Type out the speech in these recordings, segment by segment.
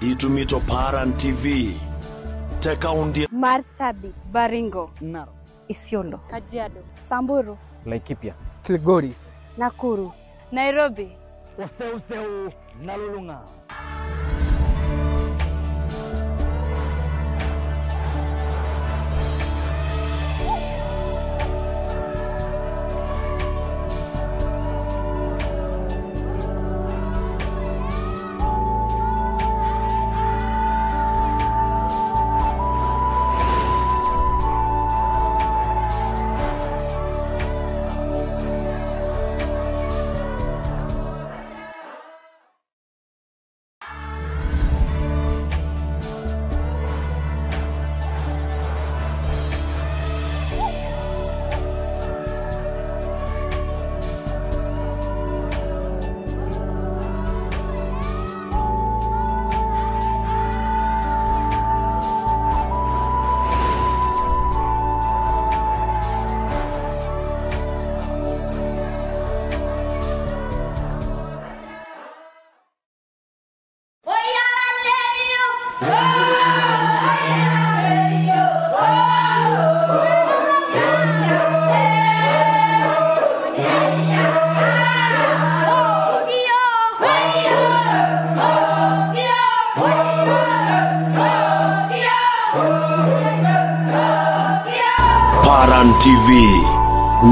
Itumito Paran TV te kaunti Marsabit, Baringo, Narok, Isiolo, Kajiado, Samburu, Laikipia, Kilgoris, Nakuru, Nairobi, Oseuseu, Nalulunga. Paran TV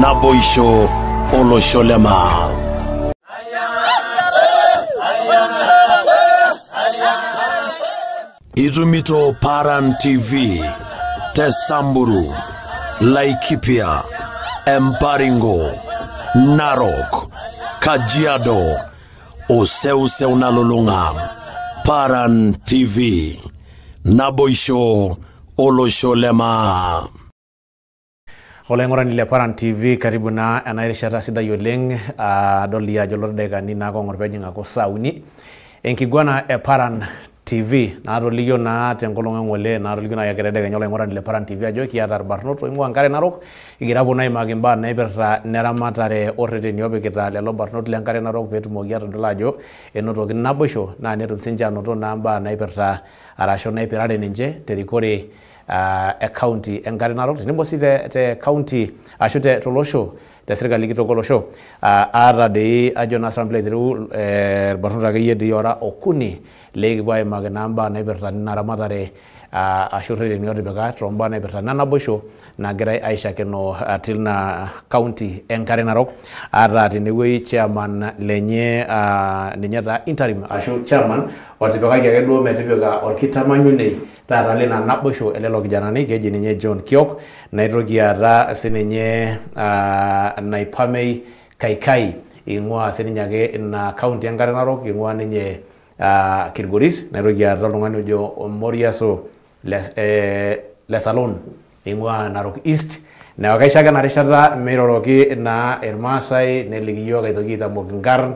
Naboisho Olosholema. Itumito Paran TV te Samburu, Laikipia, Embaringo, Narok, Kajiado, Oseuseu Nalulunga. Paran TV Naboisho Olosholema. Olaing'urani le Paran TV karibu na ena rishata sidai oleng adol iyie ajo loordaikani naa kong'or peejing aaku saa uni enkiguana e Paran TV naatolikio naa tenkolong eng'ole naatolikio naa tedekenya olaing'urani le Paran TV ajo kiata irbarnot oing'ua Enkare Narok kigira apuo aimaki imbaa naipirta neramatare orreteni opikita lelo barnot le Enkare Narok peetumoki atodol ajo enotoki naboisho naa netum sinche anoto naa imbaa naipirta arashu naipirare ninche terikore e county Enkare Narok tenebo sii te county ashu tolosho te serkali kitok olosho aata dei ajo naa sinanu piilo aitereu irbarnot akeyie dei ora okuni likipuo aimaki naa imbaa naipirta nina ramatare ashu irreteni otipika toombaa naipirta ina naboisho nagirai aishakenoo tina county Enkare Narok aata tenewueji chairman lenye ninye taa interim ashu chairman otipikaki ake duo metipika orkitamanyunei taata lina naboisho elelo kijanani keji ninye John Kiok naitoki aata sininye Naipamei Kaikai ing'ua sininye ake ina county Enkare Narok ing'ua ninye Kilgoris naitoki aata oltung'ani ojo Moriaso le Salon ing'ua Narok East. Neeku kaisho ake ena rishata meiroroki naa irmaasai neliki iyiok aitoki aitamok inkarn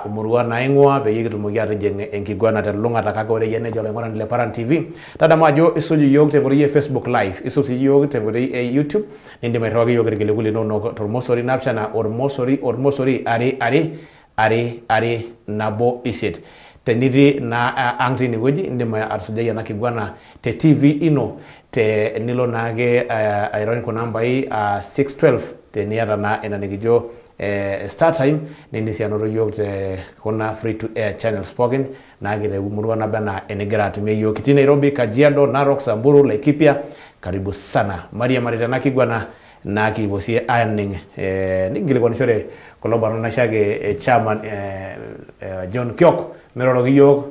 umurua naing'ua peyie kitumoki atijing enkiguana telulung'ata kake ore iyie nejo olaing'urani le Paran TV tadamu ajo isuj iyiok tenkoitoi e Facebook live isuj sii iyiok tenkoitoi e YouTube nindim airriwaki iyiok irkiliku linonok tormosori 7 ormosori ormosori 2 2 2 2 8 5 tenitii naa ang tinewueji indim atusujai ena kiguana te TV ino te nilo naake airony kuna ambai 612 teniata naa ina nikijo Star Time nindim sii anoto iyiok te kuna free to air channels pookin naake te murua naba enaa enigira atumie iyiok. Kitii Nairobi, Kajiado, Narok, Samburu, Laikipia. Karibu sana mariamari tena kiguana naa kipuo sii aning nikinkilikuanishore kulo barnot naishaki chairman John Kiok miroroki iyiok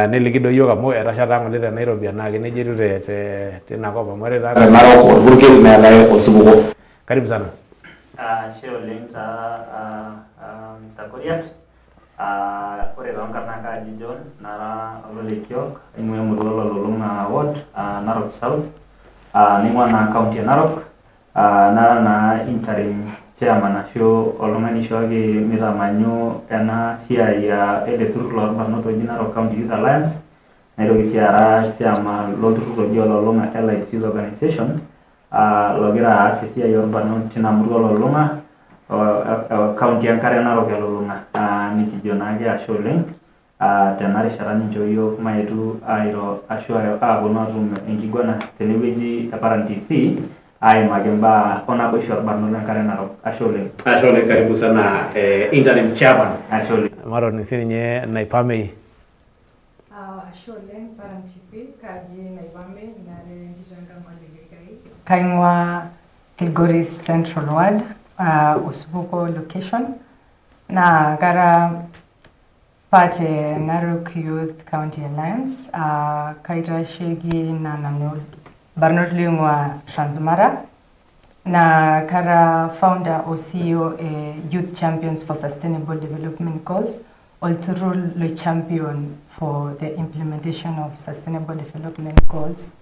neliki doi iyiok amu etasha taa ng'ole te Nairobi enaa kenejia etiu tina kop amu ore taa te Narok orpurkel neetae osupuko. Karibu sana. Ashe oleng taa Mr. Koriat. Ore toonkarn naa kaji John nara olole Kiok aing'ua emurua Ololulung'a ward Narok South naing'ua naa county e Narok nara naa interim chairman ashu oltung'ani oishooki mitamanyu ena siai ele turrur loorbarnot oji Narok County Youth Alliance naitoki sii ara chairman lolturrur oji Ololulung'a Allied Youth Organization logira aas esiai orbarnot tina murua Ololulung'a county Enkare Narok elulung'a nikijo naake ashe oleng Tena rishata nincho yiok maetu airo ashu aaponu atum enkiguana tenewueji e Paran TV aimaki imbaa onaboisho orbarnot lenkare Narok. Ashe oleng. Ashe oleng, karibu sana interim chairman. Ashe oleng. Matoni sininye Naipamei. Ashe oleng Paran TV, kaji Naipamei nare entito enkang Olekeikai. Kaing'ua Kilgoris Central Ward, Osupuko location. Na kara part e Narok Youth County Alliance, kaitasheki na nanu barnot loing'ua Transmara, na kara founder o CEO e Youth Champions for Sustainable Development Goals, olturrur le champion for the implementation of Sustainable Development Goals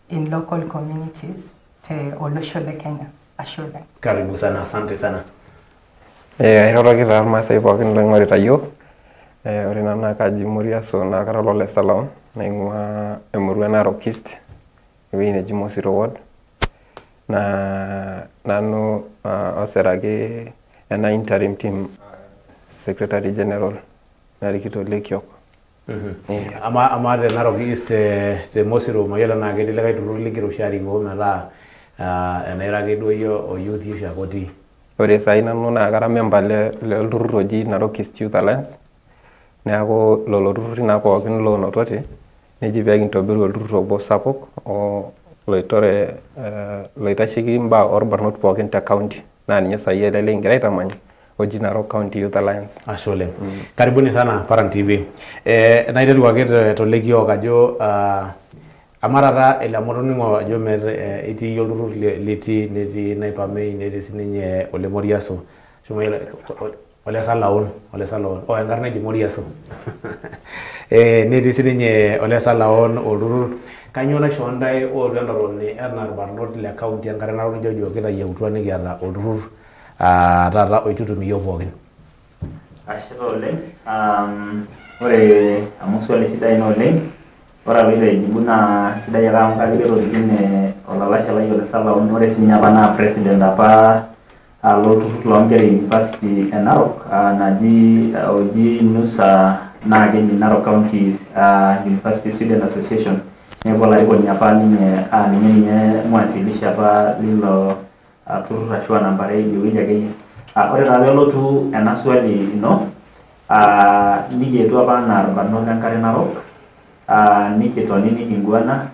in local communities te olosho le Kenya. Ashe oleng. Karibu sana, asante sana. Airoroki taa irmaasai pookin loing'orita yiok. Ore nanu naa kaji Moriaso naa kara olole Salaon naing'ua emurua Narok East ewueji neji Mosiro Ward. Naa nanu osiraki ena interim team Secretary General narikito Lekiok. Yes. Ama te Narok East te Mosiro mayiolo naa ketii likae turrur ligira oshi arikoo metaa enaira ake duo iyie o youth oshi ake otii. Ore saai nanu naa kara member lolturrur oji Narok East Youth Alliance. Neeku lelo turruri naa pookin loonotote neji pee kintobiru olturrur obo sapuk loitore loitasheki imbaa orbarnot pookin te county naa ninye saai ele likingira aitamany oji Narok County Youth Alliance. Ashe oleng. Karibuni sana Paran TV. Naiteru ake tolekiok ajo amaa taata ele amu atoning'o ajo itii olturrur litii netii Naipamei netii sininye ole Moriaso. Ole Salaon, ole Salaon. Oh, enkarna eji Moriaso. Netii sininye ole Salaon olturrur. Kainyoo naishoo ntae ootu entotoni enaa irbarnot le county enkare Narok nijojo kitayieutua nikiata olturrur taata oitutum iyiok pookin? Ashe taa oleng. Ore amu swali sidai ina oleng. Ore aloito aijibu naa sidai ake amu kagira atorikine olalashe lai ole Salaon. Ore sininye apa naa president apa lolturrur loonkera e University e Narok naji oji NUSA naa keji Narok County University Student Association. Neeku olarikoni apa ninye ninye mwanzilishi apa lilo turrur ashu nambare idie akeyie. Ore taa peelotu ena swali ino, nikietuo apa anaa irbarnot lenkare Narok, nikitoni nikinguana,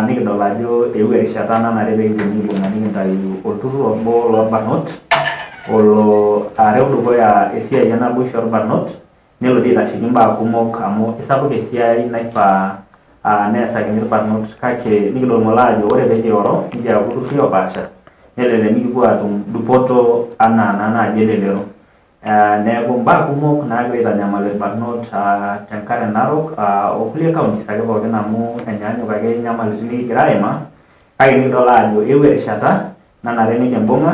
nikidol ajo eewuo erishata nanare pee kiponu aibung'a nikintayu olturrur obo lorbarnot olo areu dukuya esiai enaboisho orbarnot nelo dii aitasheki imbaa kumok amu isapuk esiai naifaa neesakini irbarnot kake nikidol ng'ole ajo ore pee kioro nikiaku ilturruri oopaasha nelelek nikipuo aatum dupoto anaa naa naaji elelero. Neeku imbaa kumok naagira aitanyamal irbarnot tenkare Narok okulie counties ake pookin amu enyaanyuk ake inyamalitin nikigira aimaa kake nikidol ajo eewuo erishata nanare nikimbung'a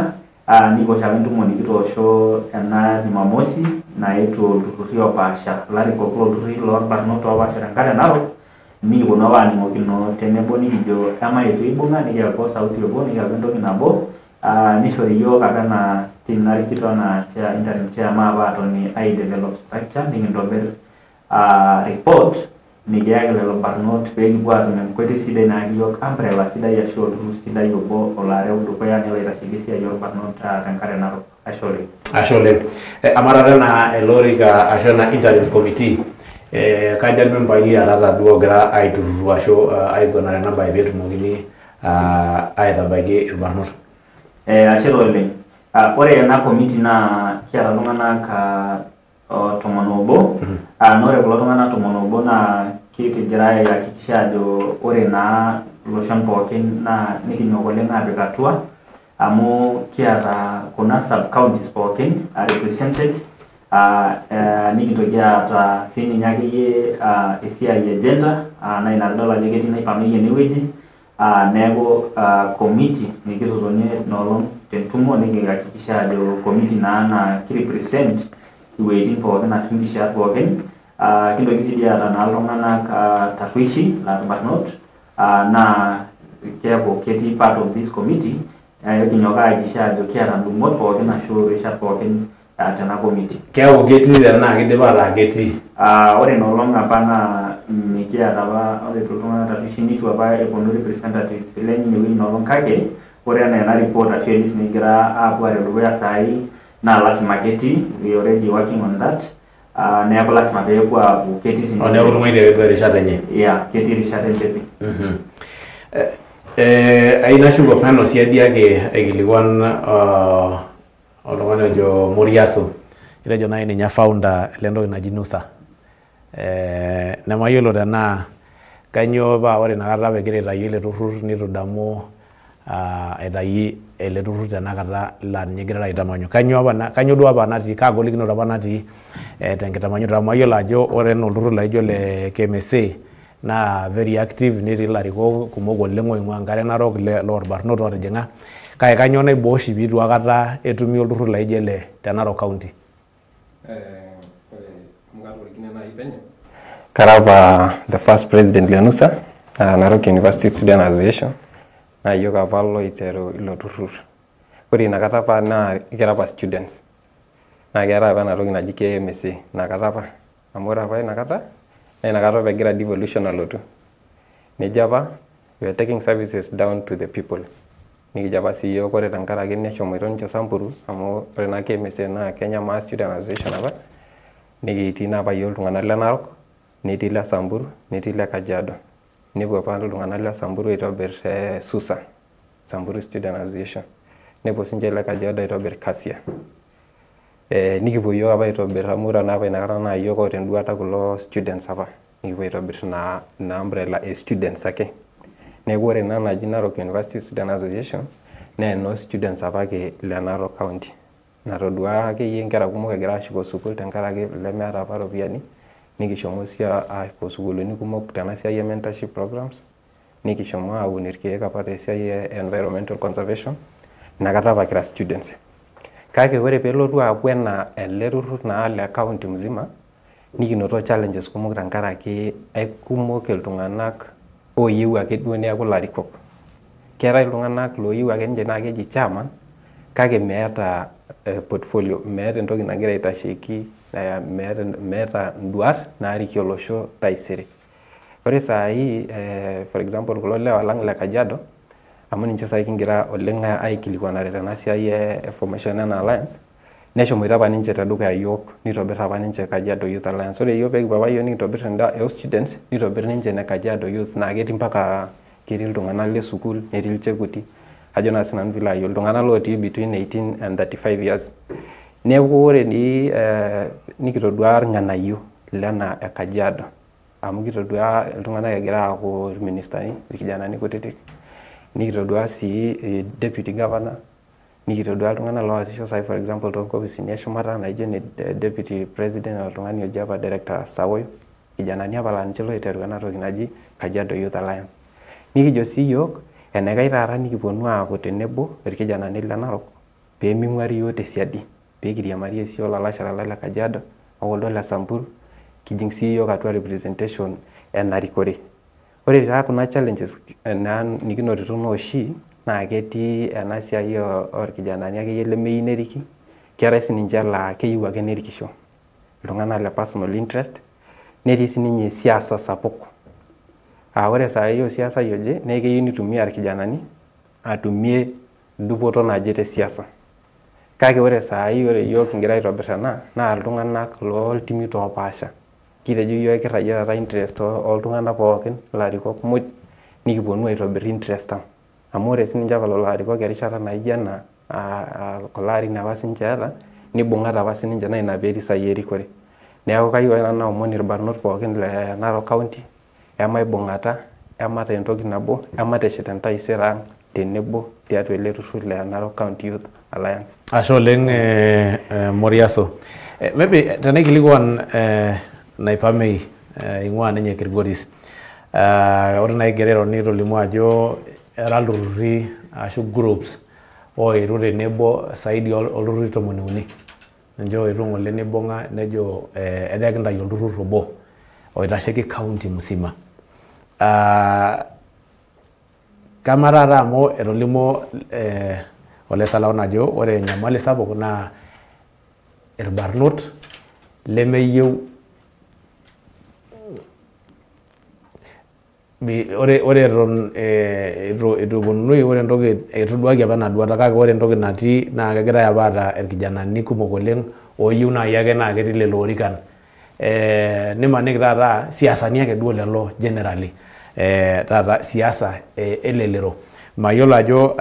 nikiwosh apa entumo nikitoosho ena Jumamosi naetuo ilturruri oopaasha ilarikok lolturruri lorbarnot oopaasha tenkare Narok nikiponu apa aaning'okino tenebo nikijo emaetu aibung'a nikiaku osauti obo nikiaku entoki nabo nishori yiok apa ena team narikito anaa chair interim chair maapa atoni aidevelop structure nikintobir report nikiyaki lelo barnot pee kipuo aatum enkoitoi sidai naaki yiok umbrella sidai ashu olturrur sidai obo olo areu dukuya nelo aitasheki esiai orbarnot tenkare Narok. Ashe oleng. Ashe oleng. Amaa taata ena ele orika ashu ena interim committee kaja irmembai liatata duo ogira aiturruru ashu aiguanare ena baye peetumokini aitabaiki irbarnot? Ashe taa oleng. Ore ena committee naa kiata iltung'anak 11. Naa ore kulo tung'anak 11 naa kigira aihakikisha ajo ore naa iloshon pookin naa nikinyok oleng aapik atua amu kiata kuna sub counties pookin represented nikintoki aata sininye akeyie esiai e gender naa ina piidol ajo ketii Naipamei enewueji. Neeku committee nikitotonie inoolong tentumo nikihakikisha ajo committee naa naa kirepresent iwuejitin pookin ashu inkishiat pookin. Kintoki sii dii aata naa iltung'anak tarrueshi laa irbarnot naa keeku ketii part of this committee. Kinyok aihakikisha ajo kiata indumot pookin ashu irishat pookin Tena committee. Keeku ketii tenaa kidipa ataa ketii. Ore ina olong apa naa mikiata apa ore iltung'anak tashwishi nitu apa eponu representatives lenye inewueji ina olong kake ore enaa ena report ashu elist nikigira aapuo tedukuya saai naa lasima ketii, we already working on that. Neeku lasima peepuo aaku ketii sinche. Neeku tung'aitie duo erishata enye. Yeah, ketii erishata enche pii. Ayieu nashuko pano siadi ake aikilikuan oltung'ani ojo Moriaso. Kitejo naaji ninye founder le ntoki naji NUSA. Nemayiolo tenaa kainyoo paa ore inakata apa egira aitayu ele turrur nitudamu aitayu ele turrur tenakata laa ninye egirae aitamanyu. Kainyoo duo apa natii, kaa golikinoto apa natii tenkitamanyunoto amu ayiolo ajo ore enaa olturrur laijo le KMSA naa very active netii ilarikok kumok oleng oing'ua Enkare Narok loorbarnot ootijing'a. Kake kainyoo naiboo oshi piitu aikata etumi olturrur laijo ele te Narok County? Kara apa the first president le NUSA, Narok University Student Association, naa iyiok apa loiteru ilo turrur. Ore inakata apa naa kira apa students. Naa keetae apa ena toki naji KMSA inakata apa. Amu ore apa inakata, naa inakata apa egira devolution alotu. Nejo apa, we are taking services down to the people. Nikijo apa sii iyiok ore tenkaraki neshomoito ninche Samburu, amu ore naa KMSA naa Kenya Maa Student Association apa, nikitii naa apa iyiok iltung'anak le Narok, netii le Samburu, netii le Kajiado. Nepuo apa iltung'anak le Samburu aitobir SUSA, Samburu Student Association. Nepuo sinche le Kajiado aitobir KASIA. Nikipuo iyiok apa aitobir amu ore naa apa inakata naa iyiok oota enduata kulo students apa. Nikipuo aitobir ina umbrella e students ake. Neeku ore ena naji Narok University Student Association naa enoo students apake le Narok County. Natodua akeyie inkera kumok egira ashuko sukuul tenkaraki lemeeta apa iropiyiani, nikishomo sii aapuo sukuulini kumok tena siai e mentorship programs, nikishomo aun irkeek apa tesiai e environmental conservation, inakata apa kira students. Kake ore peelotu aaku enaa ele turrur naa le county mzima, nikinoto challenges kumok tenkaraki aikumok iltung'anak oyieu ake duo neeku ilarikok. Keetae iltung'anak looyieu ake ninche naa keji chairman, kake meeta portfolio, meeta entoki nagira aitasheki, meeta induat naarikie olosho taisere. Ore saai for example kulo lewa lang le Kajiado, amu ninche saai kigira oleng aikilikuanare tena siai e formation ena alliance, neshomoita apa ninche tedukuya iyiok, nitobir apa ninche Kajiado Youth Alliance. Ore iyiok peekipuo apa iyiok nikintobir enda e students, nitobir ninche ene Kajiado Youth naa ketii mpaka ketii iltung'anak le sukuul, netii ilchekuti, ajo naa sinanu piilo ayiolou, iltung'anak lotii between 18 and 35 years. Neeku ore nii nikitodua irng'anayio lena e Kajiado, amu kitodua iltung'anak egira aaku irministani, irkijanani kutitik, nikitodua sii deputy governor, nikitodua iltung'anak loosisho sai for example toonkopisini eshumata naijo ene deputy president oltung'ani oji apa director Sawoyo, irkijanani apa laa ninche loiteru ena toki naji Kajiado Youth Alliance. Nikijo sii iyiok enaikash taata nikiponu aaku tenebo irkijanani le Narok pee ming'uari iyiok tesiadi, pee kiriamarie sii olalashara lai le Kajiado okuldo le Samburu, kijing sii iyiok atua representation ena rikore. Ore taa kuna challenges naa nikinotito naa oshi naa ketii ena siai orkijanani akeyie lemeyieu neriki, keetae sininche laa keyieu ake nerikisho, iltung'anak le personal interest, netii sininye siasa sapuk. Ore saai osiasai oje naa keyieu nitumia irkijanani atumie dupoto naje te siasa. Kake ore saai ore iyiok kigira aitobir ena naa iltung'anak looltimi oopaasha. Kitejo iyiok ekirragie taata interest ooltung'anak pookin ilarikok muj nikiponu aitobir interest ang. Amu ore sininche apa lelo arikok erishata naijo ena kulo arin apa sininche eeta nibung'ate apa sininche naa ina peetii saai erikore. Neeku kayieu ake nanu naomon irbarnot pookin le Narok County emaibung'ata, emataa entoki nabo, emateshet entaisere ang tenebo tiatua ele turrur le Narok County Youth Alliance. Ashe oleng Moriaso. Maybe tenaikilikuan Naipamei ing'ua ninye Kilgoris. Ore nai egira nitolimu ajo era ilturruri ashu groups oetuo tenebo saidi olturruri 13. Ninche oetuo ng'ole nibung'a nejo etaa ekintayu olturrur obo oitasheki county musima. Kamaa taata amu etolimuo Ole Salaun ajo ore enyamali sapuk naa Irbarnot lemeyieu ore eton eitu eponunui ore entoki etoduaki apa ena duata kake ore entoki natii naa kegirai apa aata irkijanani kumok oleng ooyieu naaji ake naa ketii lelo orikan nimaniki taata siasani ake duo lelo generally taata siasa elelero mayiolo ajo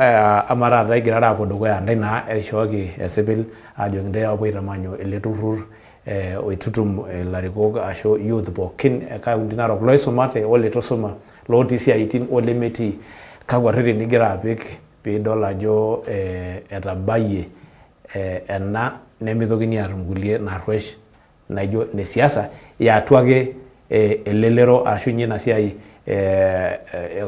ama taata igirara aapuo dukuya ntae naa eishooki esipil ajoki ntae apuo aitamanyu ele turrur oitutum ilarikok ashu youth pookin e kaunti Narok loisumate olitusuma lotii isiaitin olemetii kakwa rreteni igira apik piidol ajo etabayie ena nemeitokini aatum kulie narruesh naijo ine siasa iatua ake elelero ashu ninye ina siai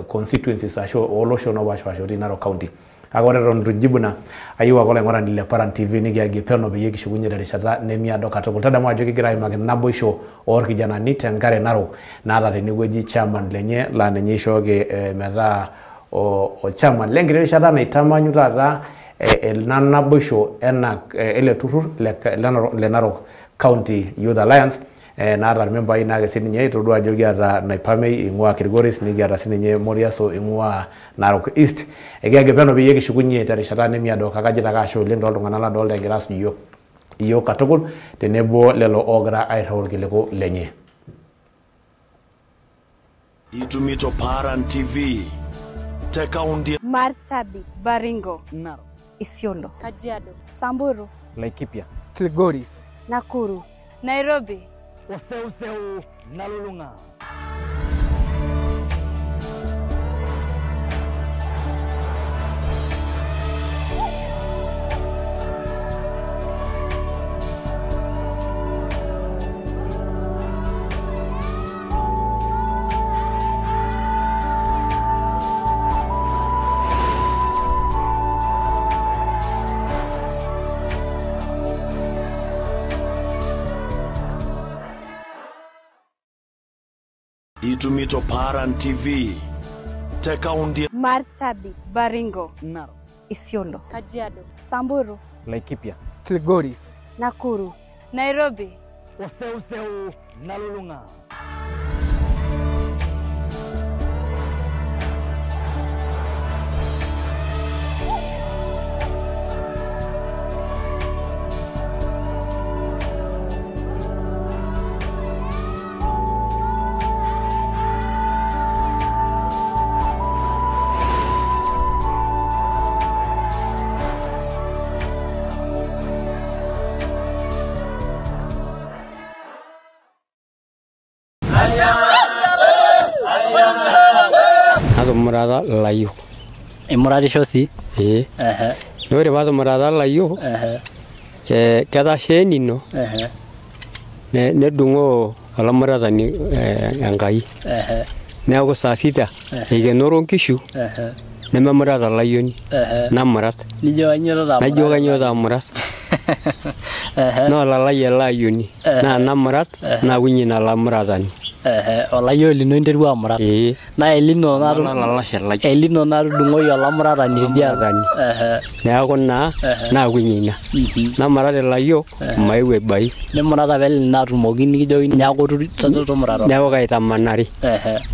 constituencies ashu oloshon opaashipaasha otii Narok County. Kake ore eton eitu ijibu ina ayieu ake olaing'urani le Paran TV nikiagie peno peyie kishukunye terishata nemiado katukul. Tadamu ajo kigira aimaki naboisho orkijanani tenkare Narok naata tenewueji chairman lenye laa ninye ishooki metaa o chairman lenkiti rishata naitamanyu taata ena naboisho ena ele turrur le Narok County Youth Alliance naata irmembai naake sininye itodua ajo kiata Naipamei ing'ua Kilgoris nikiata sininye Moriaso ing'ua Narok East. Ekiaki peno peyie kishukunye terishata nemiado kake ajito ake ashe oleng tooltung'anak ladolta egira asuj iyiok katukul tenebo lelo oogira airriu irkiliku lenye. Itumito Paran TV te kaunti Marsabit, Baringo, Narok, Isiolo, Kajiado, Samburu, Laikipia, Kilgoris, Nakuru, Nairobi, Oseuseu nalulung'a. Itumito Paran TV te kaunti Marsabit, Baringo, Narok, Isiolo, Kajiado, Samburu, Laikipia, Kilgoris, Nakuru, Nairobi, Oseuseu nalulung'a. Natumurata ilayiok. Imuratisho sii? Ee. Naa ore paatumurata ilayiok, ketasha enino nedung'oo olamuratani Enkai. Neeku saa sita eikenoro nkishu nememurata olayioni namurat. Nijo kainyiototo amurat. Naa olalai ele ayioni naa namurat naakunye ina lamuratani. Olayioni lino interua amurat. Naa elino natudung'oyie olamuratani tidialo. Neeku naa naakunye ina. Namurat ilayiok omaeu aibai. Nimurat apa ele lino atumoki nikijokini neeku tumurata. Neeku kaitamanari.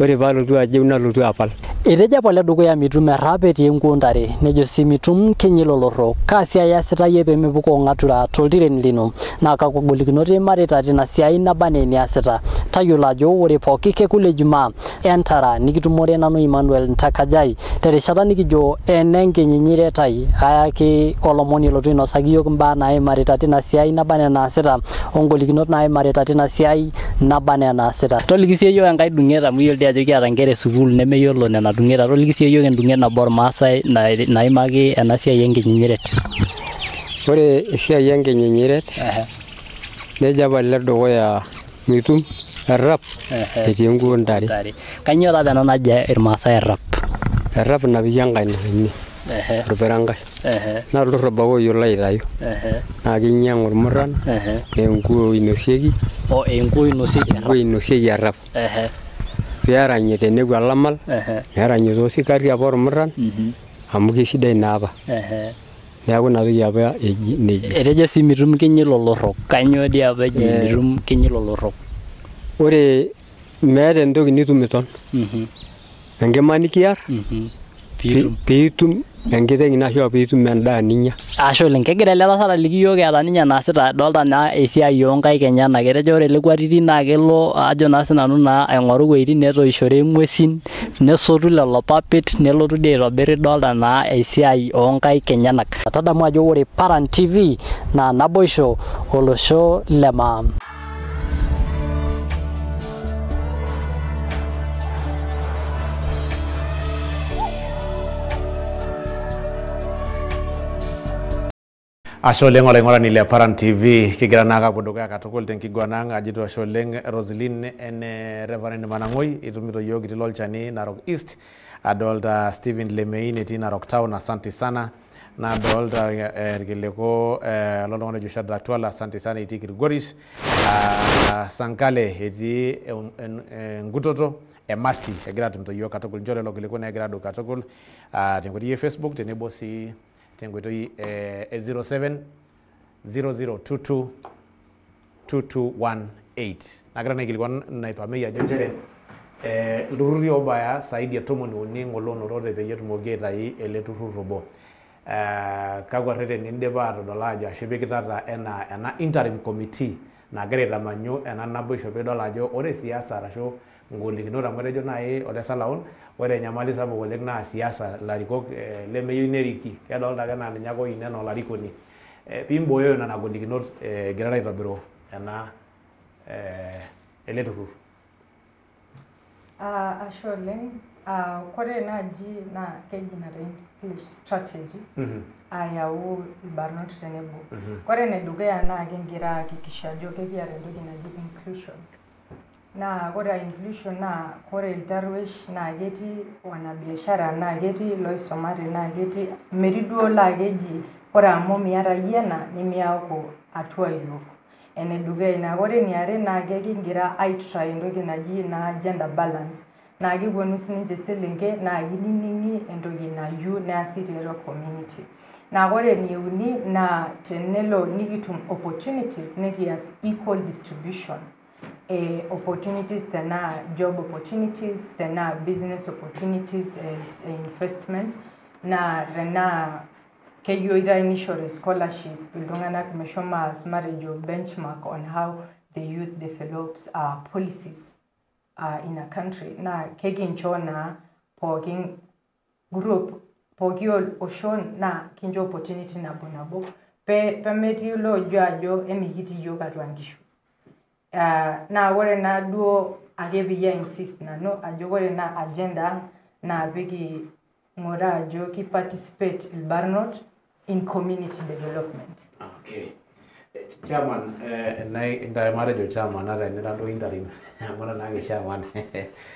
Ore paalotu ajeu nalotu apal. Etejo apa oledukuya mitum errap etii enkuo ntare, nejo sii mitum kinyil olorro. Kaa siai iasita iyie pee mepukoo ng'atura toltiren lino? Naa kakwa golikinot iimarita tina siai naba enaa eniasita? Tayiolo ajo ore pooki kekun le Jumaa entara nikitumore nanu Emmanuel Ntakajai terishata nikijo enenkinyinyiritai ayaki olomoni olotu ainosaki iyiok imbaa naimarita tina siai naba enaa enaasita ongolikinot naimarita tina siai naba enaa enaasita. Toliki sii iyiok enkae dung'et amu iyiolo dii ajo kiata nkera e sukuul nemeyiolo nena dung'eta. Toliki sii iyiok endung'et nabo ormaasai naimaki ena siai enkinyinyiret. Ore esiai enkinyinyiret nejo apa ledukuya mitum errap etii enkuo ntare. Kainyoo apa ena naji irmaasai errap? Errap napiki enkaina ene orpirankai naa ilturruba ake oyiolo aitayu naa kinyang'u irmurran naa enkuo inosieki. Enkuo inosieki errap peeranyi teneku alamal neranyi toosikari apa ormurran amu kesidai naa apa. Neeku ina toki apa eji nejia. Etejo sii mitum kinyi lolorok. Kainyoo dii apa eji mitum kinyi lolorok? Ore meeta entoki nitum iton. Enkima nikiar piitum enkiteng ino ashu piitum endaa ninya. Ashe oleng. Kegira ele tasat aliki iyiok eeta ninye enaasita, adolta naa esiai oonkaik enyenak. Etejo ore ele kuatiti naa kelo ajo naa sinanu naa aing'oru iwueitin netoishore ing'uesin, nesotu lelo papit, nelotu dii aitobir idolta naa esiai oonkaik enyenak. Tadamu ajo ore Paran TV naa naboisho olosho le maa. Ashe oleng olaing'urani le Paran TV, kigira naa aapuo dukuya katukul tenkiguana ang', ajito ashe oleng Roseline ene Reverend Manang'oi, itumito yiok itii Lolchani Narok East, adolta Stephen Lemein etii Narok Town, asante sana. Nadolta irkiliku loltung'ani ojo Shadrack Twala, asante sana etii Kilgoris, Sankale etii Engutoto, Emati egira atumito yiok katukul. Nchoo lelo kiliku negira adou katukul tenkoitoi e Facebook tenebo sii tenkoitoi e 07 0022 2218. Nagira naa aikilikuan naipamei ajo nchere ilturruri oobaya saidi e 13 ng'ole onotote peyie etumoki aitayu ele turrur obo. Kakwa rreteni indipa atodol ajo ashu ipikitata enaa ena interim committee nagira aitamanyu ena naboisho piidol ajo ore siasa arashu ngolikinot, amu etejo naaji ole Salaun ore enyamali sapuk oleng naa siasa, ilarikok lemeyieu neriki, kedolta ake enaa ninye ake oyieu enaa olarikoni. Piimbooyoyo nena golikinot egirara aitobiru ena ele turrur. Ashe oleng. Kore naaji naa keji ina te English strategy ayau irbarnot tenebo. Kore enedukuya naa kingira ahakikisha ajo kekiata entoki naji inclusion. Naa kore inclusion naa kore iltaruesh naa ketii, wanabiashara naa ketii, loisumate naa ketii, metii duo laa keji ore amu miata iyie ena nimiaku atua iyiok. Enedukuya ina. Ore eniare naa kekingira aitry entoki naji naa gender balance. Naa keponu sininche iselenken naa kinining'i entoki nayieu neasi tiatua community. Naa ore enieuni naa tenelo nikitum opportunities nikias equal distribution. Opportunities tenaa job opportunities, tenaa business opportunities as investments, naa tenaa keyieutai nishori scholarship iltung'anak meshomo aas matejo benchmark on how the youth develops policies in a country. Naa kekincho naa pookin group, pooki osho naa kincho opportunity nabo nabo pemetii loojo ajo emikitii iyiok atua nkishu. Naa ore naa duo ake peyie insist nanu ajo ore naa agenda naa piking'uraa ajo ki participate irbarnot in community development. Okay. Chairman, ntae matejo chairman ata enira duo interim amu ira naake chairman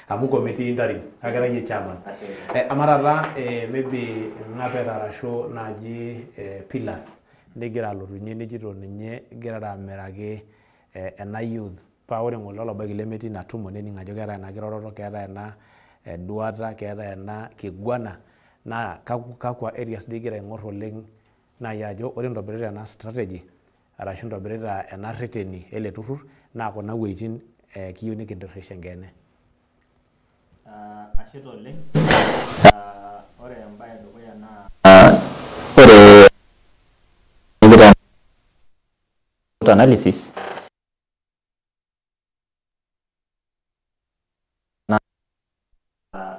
amu committee interim kake ira iyie chairman. Ama taata maybe ng'apeta arashu naaji pillars nigira alotunye nijito ninye igirara amiraki ena youth paa ore ng'ole olabaiki lemetii ina tumo nening ajo keetae ena kiroroto, keetae ena duata, keetae ena kiguana, naa kakwa areas duo igira aing'or oleng naaji ajo ore intobirita ena strategy arashu intobirita ena reteni ele turrur naa kuna wueitin kiyieu nikintirrish enkeene. Ashe taa oleng. Ore embae edukuya naa ore analysis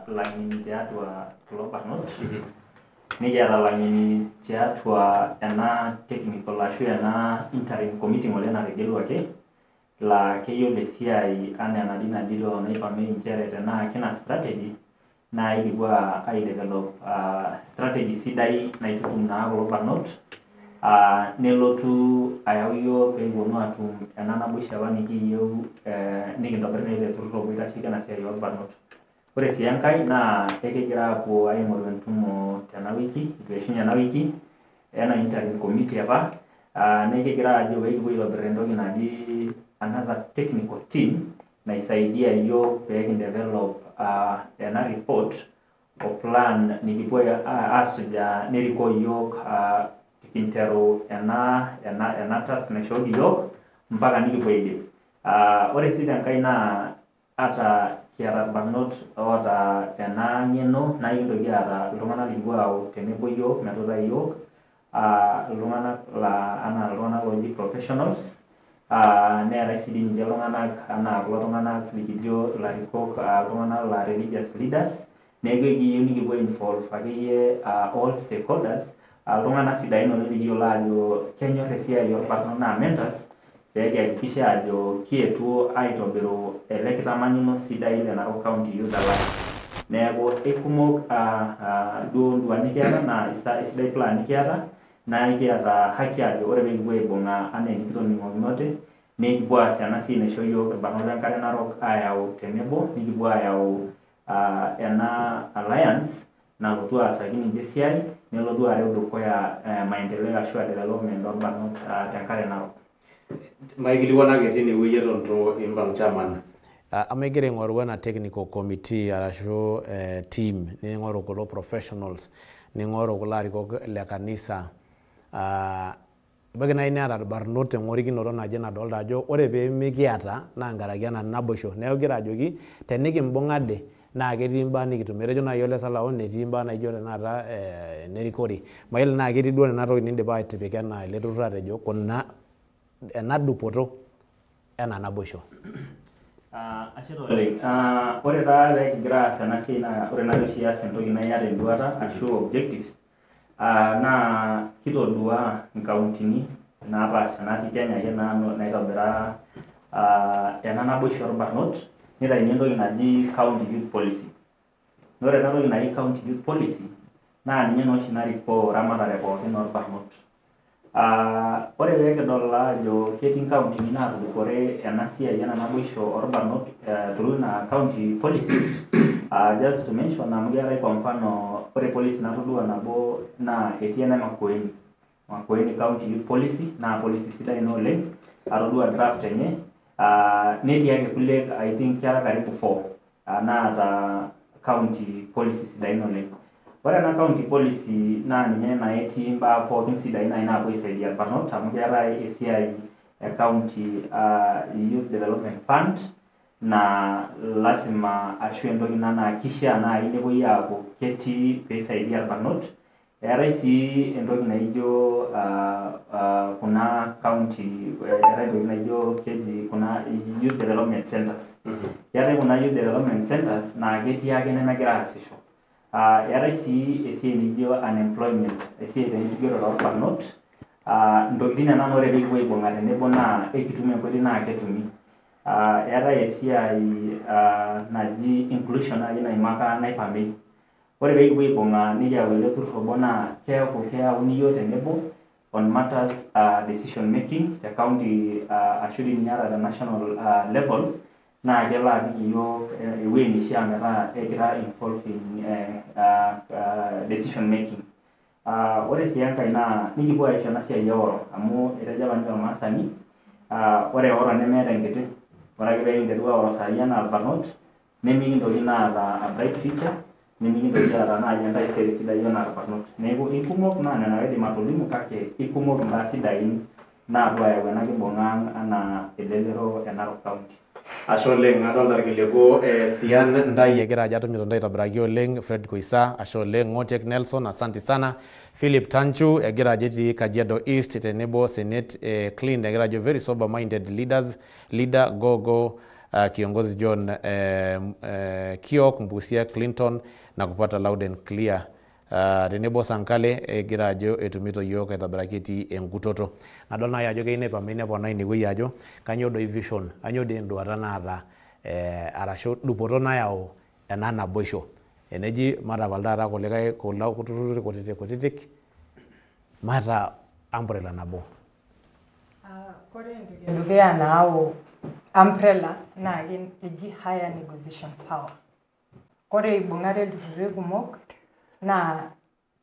lang'eni tiatua kulo barnot, nikiata lang'eni tiatua ena technical ashu ena interim committee ng'ole nategeluaki laa keyiolo esiai anaa enadii najito naipamei nchere tenaa kina strategy naa ekipuo aidevelop strategy sidai naitutum naa kulo barnot nelotu ayau yiok peekiponu aatum ena naboisho apa nikiyieu nikintobir naa ele turrur oitasheki ena siai orbarnot. Ore sii enkae naa ekigira aapuo aing'oru entumo tena wiki, eitu eishunye ena wiki ena interim committee apa nekigira aajo peekipuo aitobir entoki naji another technical team naisaidia yiok pee kindevelop ena report o plan nikipuo asujaa nerikoo yiok Kinteru ena task naishooki iyiok mpaka nikipuo aidip. Ore sii tenkae naa ata kiata irbarnot oota ena ng'eno naa ekintoki aata iltung'anak likipuo ayau tenebo iyiok metuutai iyiok, iltung'anak laa anaa iltung'anak ooji professionals, neetae sii ninche iltung'anak anaa kulo tung'anak likijo ilarikok, iltung'anak laa religious leaders. Neeku ekiyieu nikipuo involve akeyie all stakeholders, iltung'anak sidain oleng likiyiolo ajo kenyor esiai orbarnot naa mentors, pee kihakikisha ajo kietuo aitobiru ele kitamanyuno sidai le Narok County Youth Alliance. Neeku eikumok duo nduat nikiata naa isidai plan nikiata, naa ekiata haki ajo ore pee kipuo aibung'a anaa enikitoning'okinote nikipuo aas ena siai naisho iyiok irbarnot lenkare Narok ayau tenebo, nikipuo ayau ena alliance nalotu aasaki ninche esiai nelotu areu dukuya maendeleo ashu development orbarnot tenkare Narok. Maikilikuanaki tinewueji eton itu imbang chairman. Amu igira aing'oru ena technical committee arashu team, ning'oru kulo professionals, ning'oru kulo arikok le kanisa. Ebaiki naaji neeta irbarnot teng'orikinoto naje nadolta ajo ore pee mikiata naa nkaraki ena naboisho. Neeku igira ajoki tenikimbung'a ade naa ketii imbaa nikitum. Etejo naaji ole Salaon etii imbaa naijo tenakata enerikore. Mayiolo naa ketii duo nena tokitin nindipa atipika enaa ele turrur atejo kuna ena dupoto ena naboisho. Ashe taa oleng. Ore taa pee kigira aas ena siai naa ore naa oshi ias entoki naa iyata enduata ashu objectives, naa kitodua nkauntini napaasha natii Kenya ake naa naitobira ena naboisho orbarnot, nitayuni entoki naji county youth policy. Naa ore ena toki naji county youth policy naa ninye naa oshi narikoo ramatare pookin orbarnot. Ore pee kidol ajo ketii nkauntini naatudupore ena siai ena naboisho orbarnot through ina county policy, just to mention amu keetae kwa mfano ore policy natodua nabo naa etii ene Makueni. Makueni county youth policy naa policy sidai ina oleng, atodua draft enye, netii ake kulie I think kera karibu 4 naata county policy sidain oleng. Ore ena county policy naa ninye naa etii imbaa pookin sidain naaji naapuo aisaidia irbarnot amu keetae esiai e county youth development fund naa lasima ashu entoki ina naa kishaa naaji nepuoi aaku ketii pee isaidia irbarnot. Eetae sii entoki naijo kuna county, eetae entoki naijo keji kuna youth development centers. Keetae kuna youth development centers naa ketii ake nemegira aasisho. Eetae sii esiai nijo unemployment, esiai tenkigerore orbarnot. Ntokitin nena naa ore pee kipuo aibung'a tenebo naa ekitum enkoitoi naa ketumi. Eetae esiai naji inclusion naaji naimaka Naipamei. Ore pee kipuo aibung'a nikiyau ele turrur obo naa keeku keyauni iyiok tenebo on matters decision making te county ashu dii ninye ata te national level naa kelo apik iyiok ewueji neishiaa metaa ekira involved in decision making. Ore sii enkae naa nikipuo aisho ena siai eoro amu etejo apa ninche ormaasani, ore eoro nemeeta enkiti. Ore ake pee kinteru aoro saai anaa irbarnot nemikintoki naa aata a bright future, nemikintoki aata naaji entaisere sidai anaa irbarnot. Neeku ikumok naa nena kaidim atolimu kake ikumok imbaa sidain naapuo ayau ena kibung'a ang anaa elelero e Narok County. Ashe oleng, adolta irkiliku Sian Ndai egira ajo atumito ntae aitobiraki oleng, Fred Koisa, ashe oleng, Ngotek Nelson, asante sana. Philip Tanchu egira ajo etii Kajiado East tenebo Senate Clean egira ajo very sober minded leaders, leader go go kiongozi John Kiok Mbusia Clinton na kupata loud and clear. Tenebo Sankale egira ajo etumito yiok aitobiraki etii enkutoto. Nadol naaji ajo keyieu neipamei neponaa inewueji ajo kanyoo doi vision, kanyoo doi enduata naata arashu dupoto nayau ena naboisho. Eneji matapal taata kulikae kulo turruri kutitik kutitik maata umbrella nabo. Kore entoki edukuya nayau umbrella naa eji higher negotiation power. Kore ibung'are ilturruri kumok naa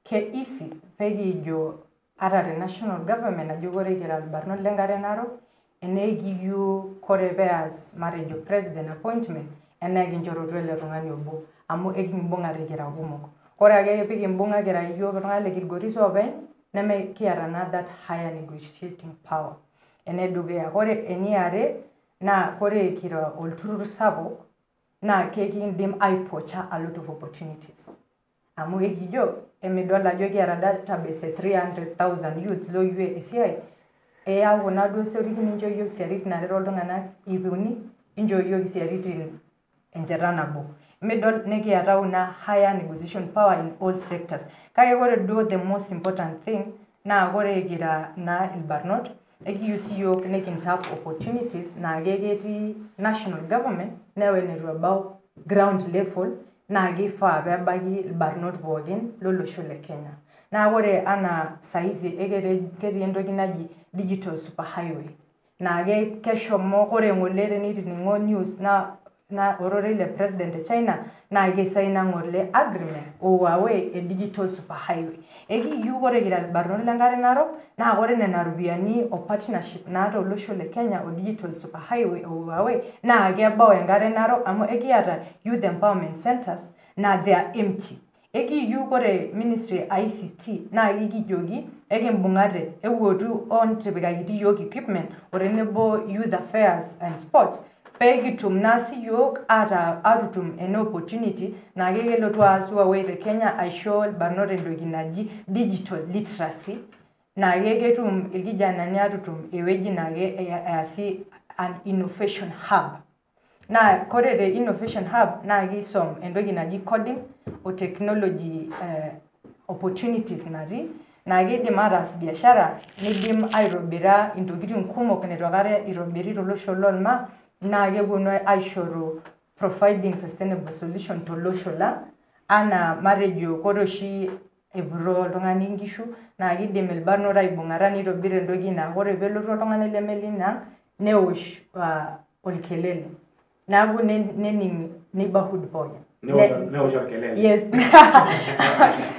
ke easy pekijo ata te national government ajo kore kira irbarnot lenkare Narok enekiyieu kore peas matejo president appointment enaa ekinchorutua ele tung'ani obo amu ekimbung'ate kira kumok. Kore ake pikimbung'a kira iyiok iltung'anak le Kilgoris oopeny Neme kiata naa that higher negotiating power. Enedukuya, kore eniare naa kore kira olturur sapuk naa kekindim aipocha a lot of opportunities. Amu ekijo emidol ajo kiata database e 300,000 youth looyieu esiai, eyau kuna duo sioritin nincho yiok isiaritin naret oltung'anak 300, inchoo yiok isiaritin 1,000. Midol nikiata una higher negotiation power in all sectors. Kake kore duo the most important thing naa kore kira naa ilbarnot, ekiyieu siyiok nikintap opportunities naa ketii national government neeku eneitu ebau ground level naa kifaa peebaki ilbarnot pookin lolosho le Kenya. Naa ore anaa saizi ketii entoki naji digital super highway naa keshomo kore ng'ole tenitining'o news na ororei le president e China naa kisaina ng'ole agreement o Huawei e digital super highway. Ekiyieu kore kira ilbarnot lenkare narok naa kore nena ropiyiani o partnership naata olosho le Kenya o digital super highway o Huawei naa kebau enkare narok amu ekiata youth empowerment centers naa they are empty. Ekiyieu kore ministry e ICT naa ekijoki ekimbung'ate ewuotu ontipikakiti yiok equipment o tenebo youth affairs and sports peekitum naa siyiok atutum ena opportunity naa kelotu aas Huawei te Kenya aisho ilbarnot entoki naji digital literacy naa ketum irkijanani atutum ewueji naa easi an innovation hub. Naa kore te innovation hub naa kisom entoki naji coding o technology opportunities natii naa kidim ataas biashara nidim aitobira intokitin kumok neitu aikata itobiri tolosho lolmaa naa keponu aishoru providing sustainable solution tolosho lang anaa matejo kore oshi epurroo oltung'ani inkishu naa kidim ilbarnot aibung'ata nitobir entoki naa kore peelotu oltung'ani leme lina ang newosh olkelele neeku nening neighborhood pookin. Newosh olkelele. Yes.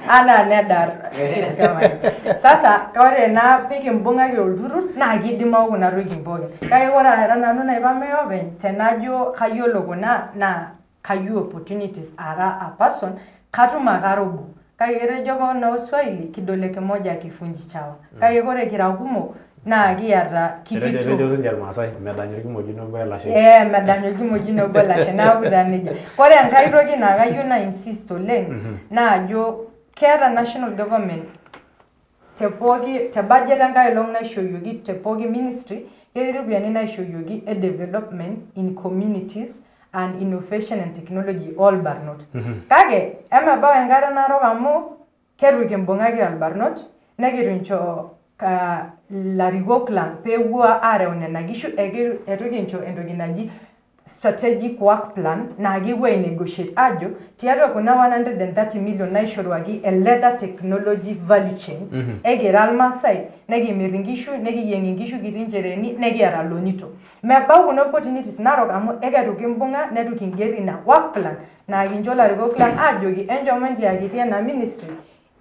Anaa nedar. Sasa ore naa pikimbung'aki olturur naa kidimau kuna tokitin pookin. Kake ore ara nanu naipame openy tenajo kayiolo kuna naa kayieu opportunities ara a person katum ake ara obo. Kake ketejo apa naa Waswahili kidole kimoja hakivunji chawa. Kake ore kira kumok naa kiata Etejo sininche Irmaasai medany orkimojino obo olashe. Medany orkimojino obo olashe neeku taa nejia. Ore enkae toki naa kayieu na insist oleng naa ajo keeta national government te pooki te budget enkae olong naishooyioki te pooki ministry ketii iropiyiani naishooyioki e development in communities and innovation and technology olbarnot. Kake emebau enkare narok amu keitu kimbung'aki ilbarnot nekitu incho ilarikok lang peepuo areu nena kishu eitu kincho entoki naji strategic work plan naa kepuo ainegotiate ajo tiatua kuna 130 million naishoruaki e leather technology value chain ekira Irmaasai nekimir inkishu nekiyieng inkishu kitii inchereeni nekiata lonito. Mebau kuna opportunities narok amu eketu kimbung'a netu kinger ina work plan naa kincho ilarikok lang ajoki enchom entiakiti ena ministry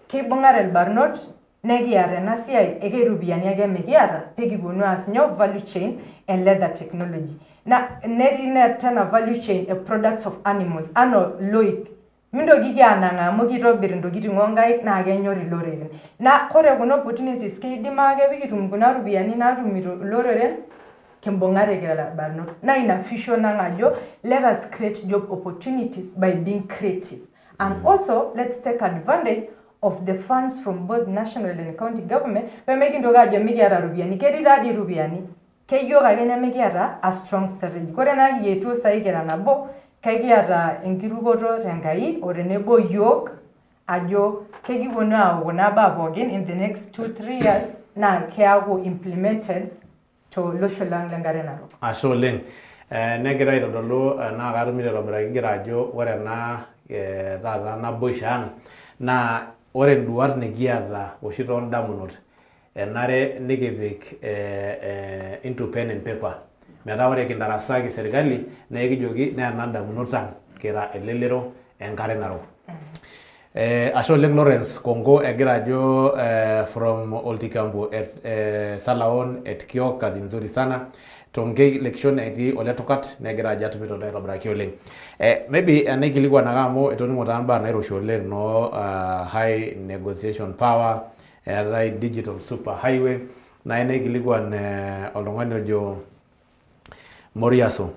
keibung'are ilbarnot nekiata ena siai ekeropiyiani ake mikiata pekiponu aas nyoo value chain e leather technology. Na netii tena value chain e products of animals anaa loik. Mintokiki anang'aa amu kitobir intokitin oonkaik naa kenyor iloreren. Na kore kuna opportunities keidim ake pikitum kuna ropiyiani naatumito iloreren kimbung'are kira ilbarnot. Naa ina vision ang ajo let us create job opportunities by being creative. And also let's take advantage of the funds from both national and county government pemekintoki ajo mikiata iropiyiani. Ketii taadii iropiyiani. Keyiok ake nemikiata a strong strategy. Kore naa kietuo saai kira nabo kekiata enkirukoto tenkai o tenebo yiok ajo kekiponu ayau kuna baa pookin in the next 2-3 years naa keaku implemented tolosho lang lenkare narok. Ashe oleng. Negira aitodolu naa katumito aitobiraki igira ajo ore ena taata naboisho ang naa ore nduat nikiata oshi toondamunot enare nikipik into pen and paper metaa ore kintarasaki serkali naa ekijoki naa ena ndamunot ang kira elelero enkare narok. Ashe oleng Lawrence Kongo egira ajo from Oltikambo et Salaon et Kiok, kazi nzuri sana. Tonkei lekishon etii Oletukat negira ajo atumito aitobiraki oleng. Maybe enaikilikuan ake amu etoning'o taa mbaa nairoshi oleng no high negotiation power Eetae digital super highway. Naa naikilikuan oltung'ani ojo Moriaso.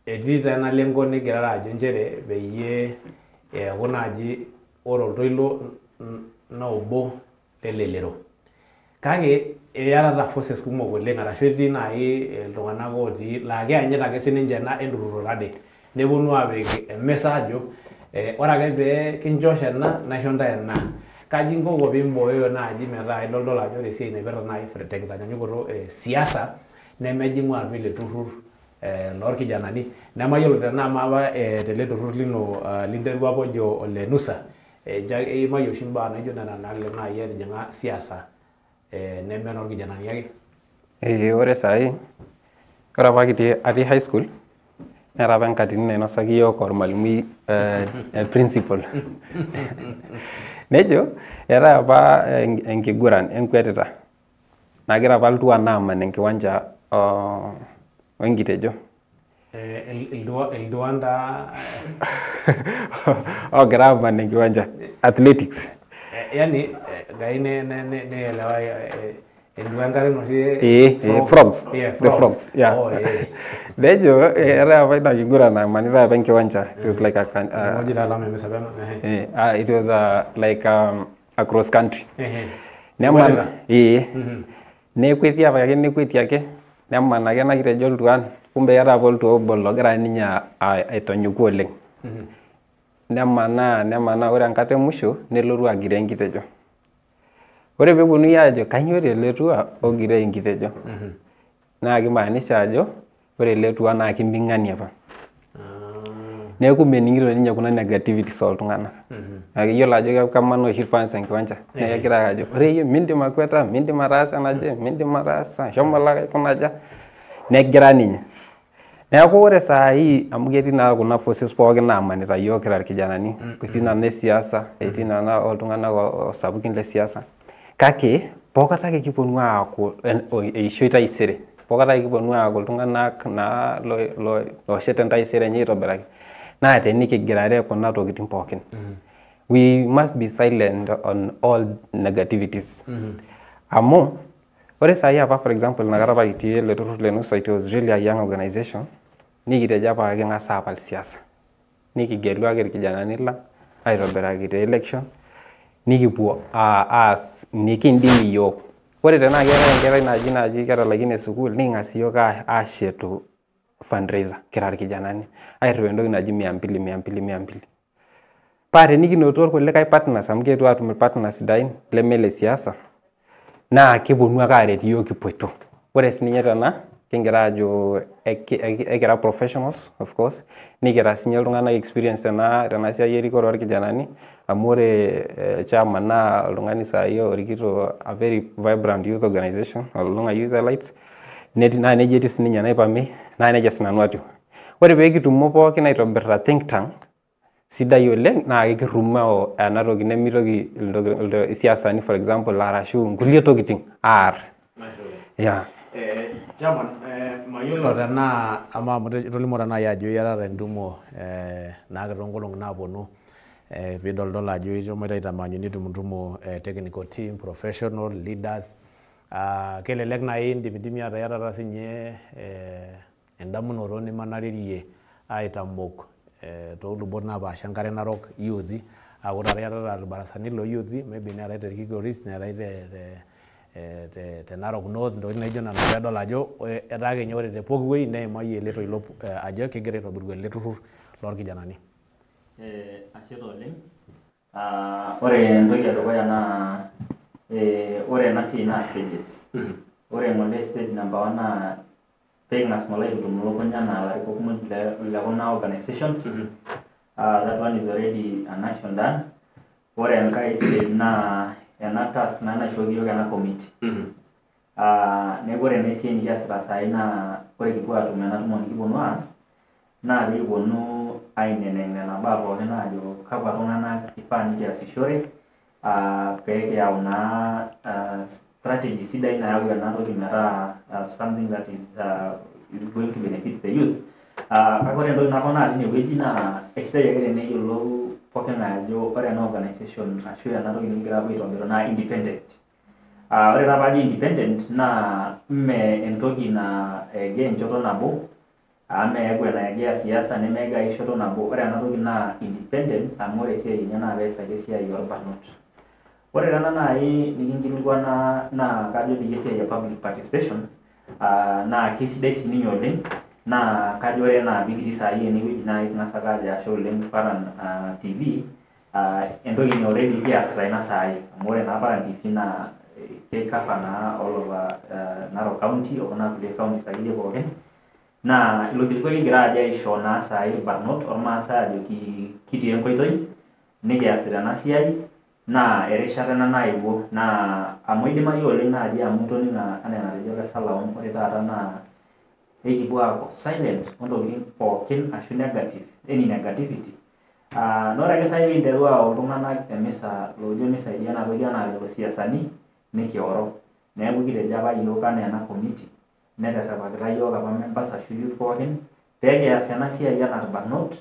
Etii taa ena lengo nigirara ajo nchere peyie eeku naaji ore oltoilo naa obo lelelero. Kake iyatata forces kumok oleng arashu etii naaji iltung'anak otii laa keanyita ake sininche ena enturruroto ade. Neponu aapik emisa ajo ore ake pee kinchosho ena naisho ntae ena. Kaji inkoko piimbooyoyo naaji metaa idoldol ajo ore esiai naipirta naaji tenkitanyanyukoto siasa nemejing'u atua ele turrur lorkijanani. Nemayiolo tenaa maapa tele turrur lino linterua apa ojo ole Nusa iimayie oshi imbaa naijo nena naalelek naaji etijing'a siasa neme enorkijanani ake. Ore saai, ore apa kitii atii high school, neeta apa enkatini nainosaki iyiok ormalimui principal. Nejo eetae apa enkiguran enkwetita nagira apa iltuan aaman enkiwanja onkitejo. Iltuan taa ogira aaman enkiwanja athletics. Yani kai nielewa entua enkare enoshi frogs. The frogs. Yeah. Oh, yeah. Nejo eetae apa ina kiguran namanitae apa enkiwanja. It was like a it was like a cross country. Neman nekweti apa ake nekweti ake neman ake ena kitejo iltuan kumbe eeta apa oltua obo logira ninye aitonyuku oleng. Nemanaa ore enkata emusho nelotu agiroo enkitejo. Ore peeponunui aajo kainyoo ele tua ogiroo enkitejo, naa kimaanisha ajo ore ele tua naa kiming'ani apa. Neeku mening'ito ninye kuna negativities ooltung'anak. Naa keyiolo ajo kemanaa oshi fans enkiwanja. Neeku kegira ajo ore iyie mindim akweta, mindim ataasa enaje, mindim ataasa, shomo lake aikuna aja. Negira ninye. Neeku ore saai amu ketii naa kuna forces pookin naamanita iyiok kira irkijanani. Etii nena esiasa, etii nena ooltung'anak sapukin le siasa. Kake pookata ake kiponu aaku eishoi taisere. Pookata ake kiponu aaku iltung'anak naa looshet entaisere enye aitobiraki. Naa tenikigirare kuna tokitin pookin. We must be silent on all negativities. Amu ore saai apa for example inakata apa kitii ele turrur le Nusa, it was really a young organization. Nikitejo apa king'as aapal siasa. Nikigelu ake irkijanani lang aitobiraki te election. Nikipuo aas nikindim iyiok. Ore tenaa keetae enkerai naaji ketalaikine sukuul, niking'as iyiok aashetu fundraiser kira irkijanani. Airriwaa entoki naji 200, 200, 200. Paa tenikinoto irkulikae partners amu kietuo aatum irpartners sidain leme le siasa, naa keponu ake aaret iyiok kipoito. Ore sininye tena kingira aajo ekira professionals of course, nikira sininye iltung'anak experience tena siai erikore orkijanani amu ore chairman naa oltung'ani saai orikito a very vibrant youth organization, Ololulung'a Youth Elites, naa nejia etiu sininye Naipamei, naa nejia sinanu atiu. Ore pee kitumo pookin aitobir a think tank sidai oleng naa ekirrumoo ena toki nemitoki isiasani for example arashu nkulie tokitin aar. Yeah. Chairman, mayiolo tenaa ama amu itolimuo naaji ajo iyatata entumo naake toonkolong'i naaponu piidoldol ajo ishomoita aitamanyu nitumutumo technical team, professional leaders. Kelelek naaji indimidimi ataa iyatata sinye endamunoto nimanaririe aitamok toolubot napaasha enkare narok youth aaku taata iyatata irbarasani loo youth maybe neetae te Kilgoris neetae te Narok North ntokitin naijo nena peedol ajo etaa kenya ore te pooki wueji neimayie ele toilo ajo kegira aitobiru ele turrur lorkijanani. Ashe taa oleng. Ore entoki edukuya naa ore ena siai naa stages. Ore ng'ole stage number 1 naa peking'as ng'ole aitutum ilukuny anaa ilarikok muj le kuna organizations. That one is already an action done. Ore enkae stage naa ena task naa naishooki iyiok ena committee. Neeku ore naa esiai nikiasita saai naa ore kipuo aatum ena tumo nikiponu aas naa pikiponu aineneng nena baa pookin aajo kakwa tung'anak ifaa nikiasishore pee kiyau naa strategy sidai nayau ena toki metaa something that is going to benefit the youth. Kake ore entoki naponaa tinewueji naa eisidai ake teneyiolou pookin ajo ore ena organization ashu ena toki nikigira aapuo aitobiru naa independent. Ore taa paajo independent naa mme entoki naegea enchoto nabo, amu meeku enaegea siasa nemeegea ai shoto nabo. Ore ena toki naa independent amu ore esiai enye naa peesaki esiai orbarnot. Ore tena naaji nikinkilikuana naa kajo dii esiai e public participation naa kisidai sininye oleng, naa kajo ore enaa pikitii saai enewueji naa eking'as ake aajo ashe oleng Paran TV, entoki naa already kiasita ina saai amu ore naa Paran TV naa keikava naa all over Narok County o kuna kulie counties akeyie pookin. Naa ilo kilikuai kigira ajo aisho naa saai irbarnot ormaasai ajoki kitii enkoitoi nikiasita ena siai naa erishata ena naewuo, naa amu eidimayu oleng naaji amu itoning'o enaa enatejo ole Salaon, ore taata naa ekipuo aaku silent ontokitin pookin ashu negative any negativity. Naa ore ake saai pinteru ayau iltung'anak emisa loojo misaidia ena toki enaa lelo siasani nikioro. Neeku kitejo apa yiok enaa ena committee neterrepakita yiok apa members ashu youth pookin pee kias ena siai enaa irbarnot,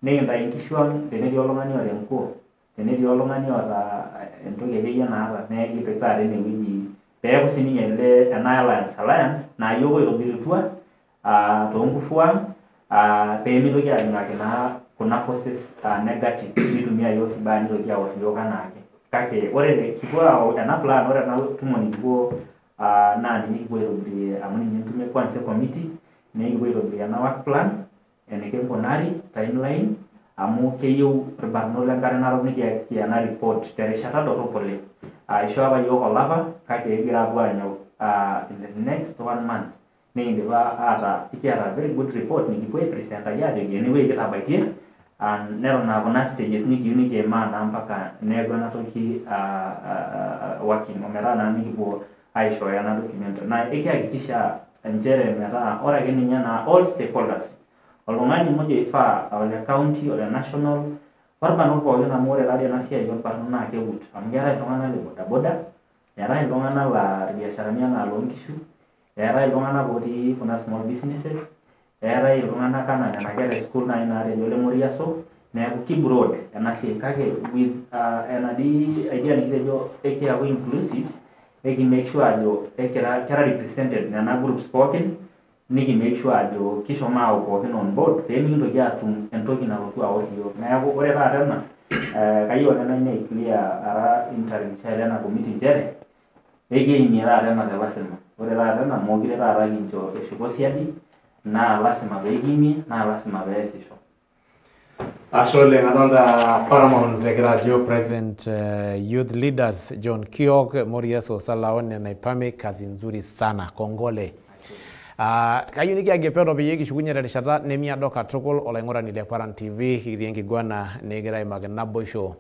nikintayu inkishu ang' tenetii oltung'ani oota enkuo, tenetii oltung'ani oota entoki akeyie naata, naa ekipik taata enewueji peeku sininye ele ena alliance naa yiok oitobirutua toonkufu ang' peemitoki ajing'aki naa kuna forces negative nitumia yiok vibaya nitoki aor yiok anaake. Kake ore kipuo ayau ena plan, ore ena tumo nikipuo naa ninye kipuo aitobirie amu ninye entumo e kwanza e committee, nikipuo aitobirie ena work plan enikinkunari timeline amu keyieu irbarnot lenkare narok nikiyaki ena report terishata dorrop oleng. Ishoo apa yiok olapa kake kigira aapuo anyok in the next 1 month nikindipa aata kiata very good report nikipuo aipresentaki ajoki enewueji kitabaitie, neton aa kuna stages nikiyieu nikiimaa naa mpaka neeku ena toki working ometaa naa nikipuo aishooyo ena document. Naa ekihakikisha nchere metaa ore ake ninye naa all stakeholders, oltung'ani mmoja oifaa ole county, ole national, orbarnot pookin amu ore taadii ena siai orbarnot naa kegut amu keetae iltung'anak le bodaboda, eetae iltung'anak laa irbiasharani enaa loonkishu, eetae iltung'anak otii kuna small businesses, eetae iltung'anak enaa nena kera e school naaji naatejo ole Moriaso. Neeku ki broad ena siai kake with enadii idea nikitejo ekiaku inclusive, eki make sure ajo ekira kera represented nena groups pookin, niki make sure ajo kishomo ayau pookin on board pee mikintoki aatum entoki nalotu aor iyiok. Neeku ore taata ena kayieu ake nai make clear ara interim chair lena committee nchere ekiimie taata ena te lasima. Ore taata ena mookire taata kincho eshuko siadi, naa lasima pee kiimie naa lasima pee eesisho. Ashe oleng, adolta Paramount egira ajo present youth leaders John Kiok, Moriaso Salaone Naipame, kazi nzuri sana, kongole. Kayieu nikiagie peno peyie kishukunye terishata nemiado katukul olaing'urani le Paran TV, kitii enkiguana nikigira aimaki naboisho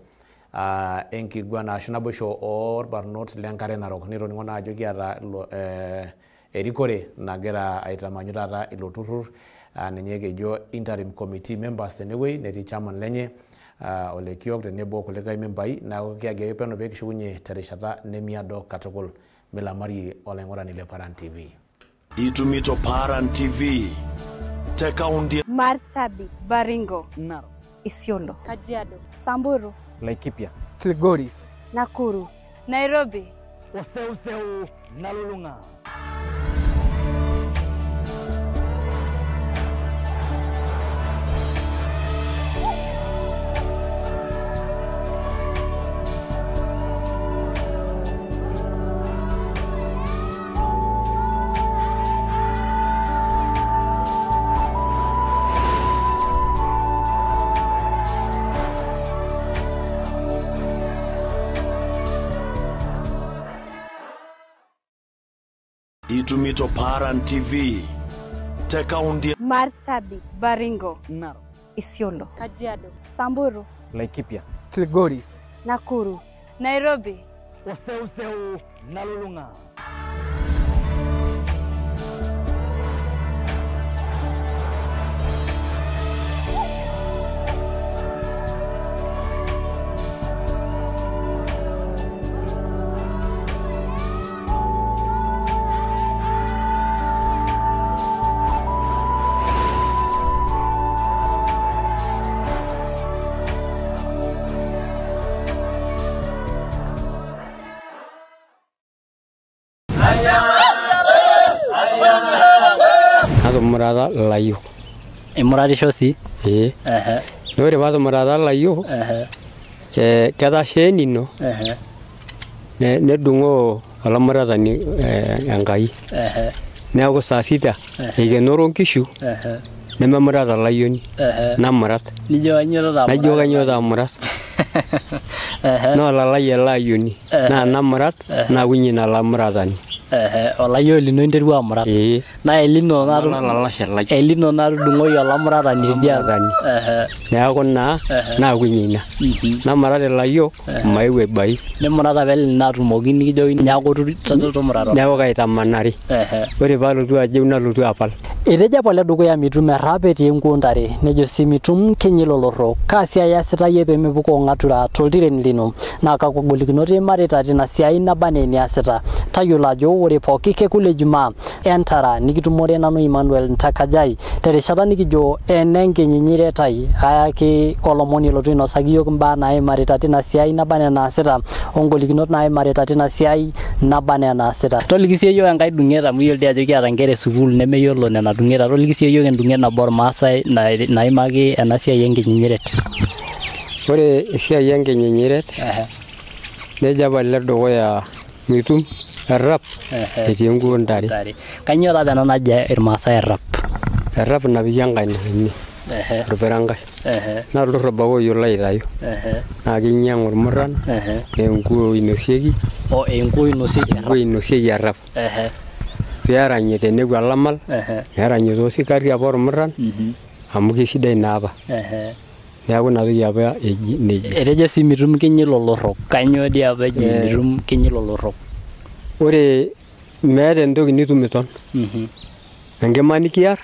enkiguana ashu naboisho orbarnot lenkare narok. Nitoning'o naa ajo kiata erikore nagira aitamanyu taata ilo turrur, ninye kijo interim committee members tenewuei, netii chairman lenye Ole Kiok tenebo kulikae membai. Neeku kiagie peno pee kishukunye terishata nemiado katukul. Milamari olaing'urani le Paran TV. Itumito Paran TV te kaunti Marsabit, Baringo, Narok, Isiolo, Kajiado, Samburu, Laikipia, Kilgoris, Nakuru, Nairobi, Oseuseu nalulung'a. Itumito Paran TV te kaunti Marsabit, Baringo, Narok, Isiolo, Kajiado, Samburu, Laikipia, Kilgoris, Nakuru, Nairobi, Oseuseu nalulung'a. taata ilayiok. Imuratisho sii? Ee. Naa ore paatumurata ilayiok ketasha enino nedung'oo olamuratani Enkai. Neeku saa sita eikenoro nkishu nememurata olayioni namurat. Nijo kainyoo amurat. Naa olalai ele ayioni naa namurat naakunye ina lamuratani. Olayioni lino interua amurat. Naa elino natudung'oyie olamuratani tidialo. Neeku naa naakunye ina. Namurat ilayiok omaeu aibai. Nimurat apa ele lino atumoki nikijoki neeku tumurata. Neeku kaitamanari. Ore paalotu ajeu nalotu apal. Etejo apa oledukuya mitum errap etii enkuo ntare, nejo sii mitum kinyil olorro. Kaa siai iasita iyie pee mipukoo ng'atura toltiren lino? Naa kakwa golikinot iimarita tina siai naba enaa eniasita? Tayiolo ajo ore pooki kekun le Jumaa entara nikitumore nanu Emmanuel Ntakajai terishata nikijo enenkinyinyiritai ayaki olomoni olotu ainosaki iyiok imbaa naimarita tina siai naba enaa enaasita ongolikinot naimarita tina siai naba enaa enaasita. Toliki sii iyiok enkae dung'et amu iyiolo dii ajo kiata nkera e sukuul nemeyiolo nena dung'eta. Toliki sii iyiok endung'et nabo ormaasai naimaki ena siai enkinyinyiret. Ore esiai enkinyinyiret nejo apa oledukuya mitum errap etii enkuo ntare. Kainyoo taa apa ena naji irmaasai errap? Errap napiki enkaina ene orpirankai. Naa olturrub apa oyiolo aitayu. Naa kinyang'u irmurran enkuo inosieki. Enkuo inosieki errap. Peeranyi teneku olamal, neranyi toosikari apa ormurran amu kesidai naa apa. Neeku ina toki apa eji nejia. Etejo sii mitum kinyil olorro. Kainyoo dii apa eji mitum kinyil olorro? Ore meeta entoki nitum iton. Enkima nikiar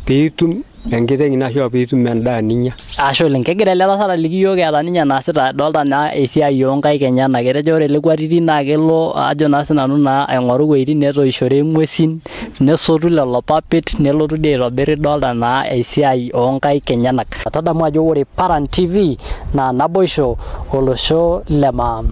piitum enkiteng' ino ashu piitum endaa ninya. Ashe oleng. Kegira ele tasat aliki iyiok eeta ninye enaasita. Adolta naa esiai oonkaik enyenak. Etejo ore ele kuatiti naa kelo ajo naa sinanu naa aing'oru iwueitin neetoishore ng'uesin nesotu lelo papit nelotu dii aitobir idolta naa esiai oonkaik enyenak. Tadamu ajo ore Paran TV naa naboisho olosho le maa.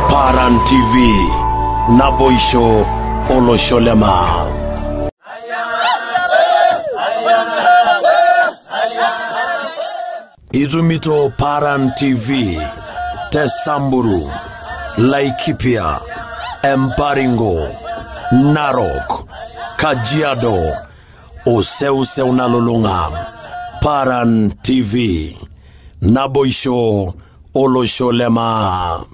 Paran TV, Naboisho olosho le maa. Itumito Paran TV te Samburu, Laikipia, Embaringo, Narok, Kajiado, Oseuseu nalulung'a. Paran TV, Naboisho olosho le maa.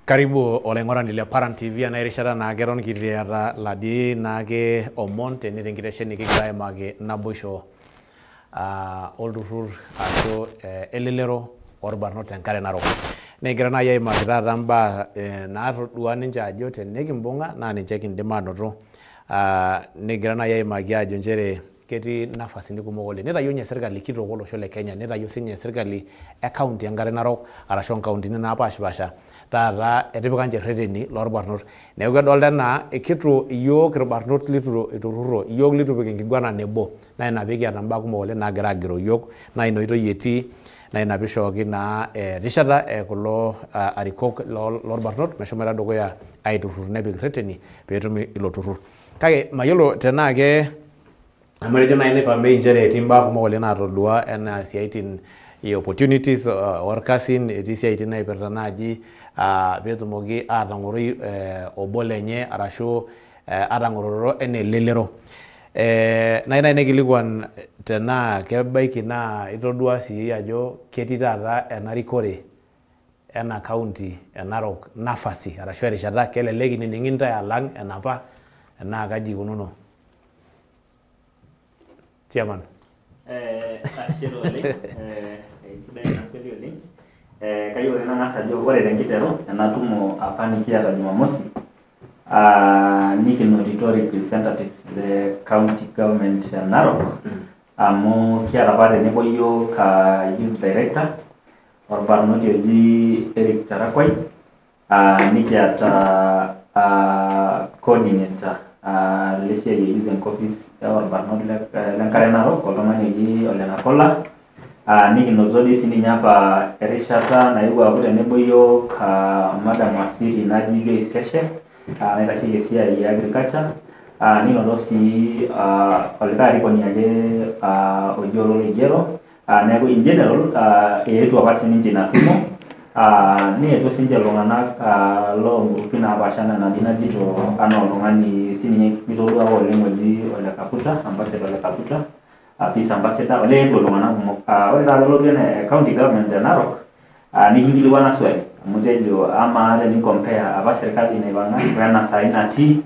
Karibu olaing'urani le Paran TV ena erishata naa keton kitiata ladii naake omon tene tenkitesheni kigira aimaki naboisho olturrur ashu elelero orbarnot tenkare narok. Negira naaji aimaki taata mbaa naatodua ninche ajo tenikimbung'a naa ninche kindim aanoto. Negira naaji aimaki ajo nchere ketii nafasini kumok oleng. Nitayio ninye serkali kitok olosho le Kenya, nitayio sinye serkali e county enkare narok arashu nkauntini naapashipasha taata etipika ninche irreteni lorbarnot. Neeku kedolta enaa kitu iyiok irbarnot litu iturruro, iyiok litu ipik enkiguana nebo. Naa ina pee kiata mbaa kumok oleng naagira agiroo iyiok, naa ina oitoi etii, naa ina piishooki naa erishata kulo arikok lorbarnot meshomoita dukuya aiturrur nepik irreteni peetumi ilo turrur. Kake mayiolo tenaa ke amu etejo naaji naipamei nchere etii mbaa kumok oleng naatodua enaa siaitin e opportunities orkasin, etii siaitin naipirta naaji peetumoki aatang'oroi obo lenye arashu atang'ororo enaa elelero. Naa naaji naikilikuan tenaa kebaiki naa itodua sii ajo ketii taata ena rikore ena county e Narok nafasi arashu erishata kelelek inining'i ntae alang enapa enaa kaji ikununo? Chairman. Ashe oleng, sidai ina swali oleng. Kayieu ake nang'as ajo ore tenkiteru ena tumo apa nikiata Jumamosi, nikinotito representatives le county government e Narok, amu kiata apa tenebo yiok youth director orbarnoti oji Eric Tarakwai, nikiata coordinator lesiai e youth enkopis orbarnot lenkare Narok oltung'ani oji Ole Nakola. Nikinoto dii sininye apa erishata naewuo aaku tenebo yiok Madam Wasiri naji Joyce Keshe, naitasheki esiai e agriculture. Nikinoto sii olikae arikoni ake oji Ololoigero. Neeku in general eetuo apa sininche ina tumo, neetuo sininche iltung'anak loongurupi napaasha enaa enadii najito, anaa oltung'ani sininye litodua apa oleng oji Ole Kaputa, ambassador Ole Kaputa, peace ambassador. Olee eetuo iltung'anak kumok. Ore taata pelotu ene county government e Narok, nikinkilikuana swali amu tejo amaa teninkompare apa serkali naipang'a wena saai natii,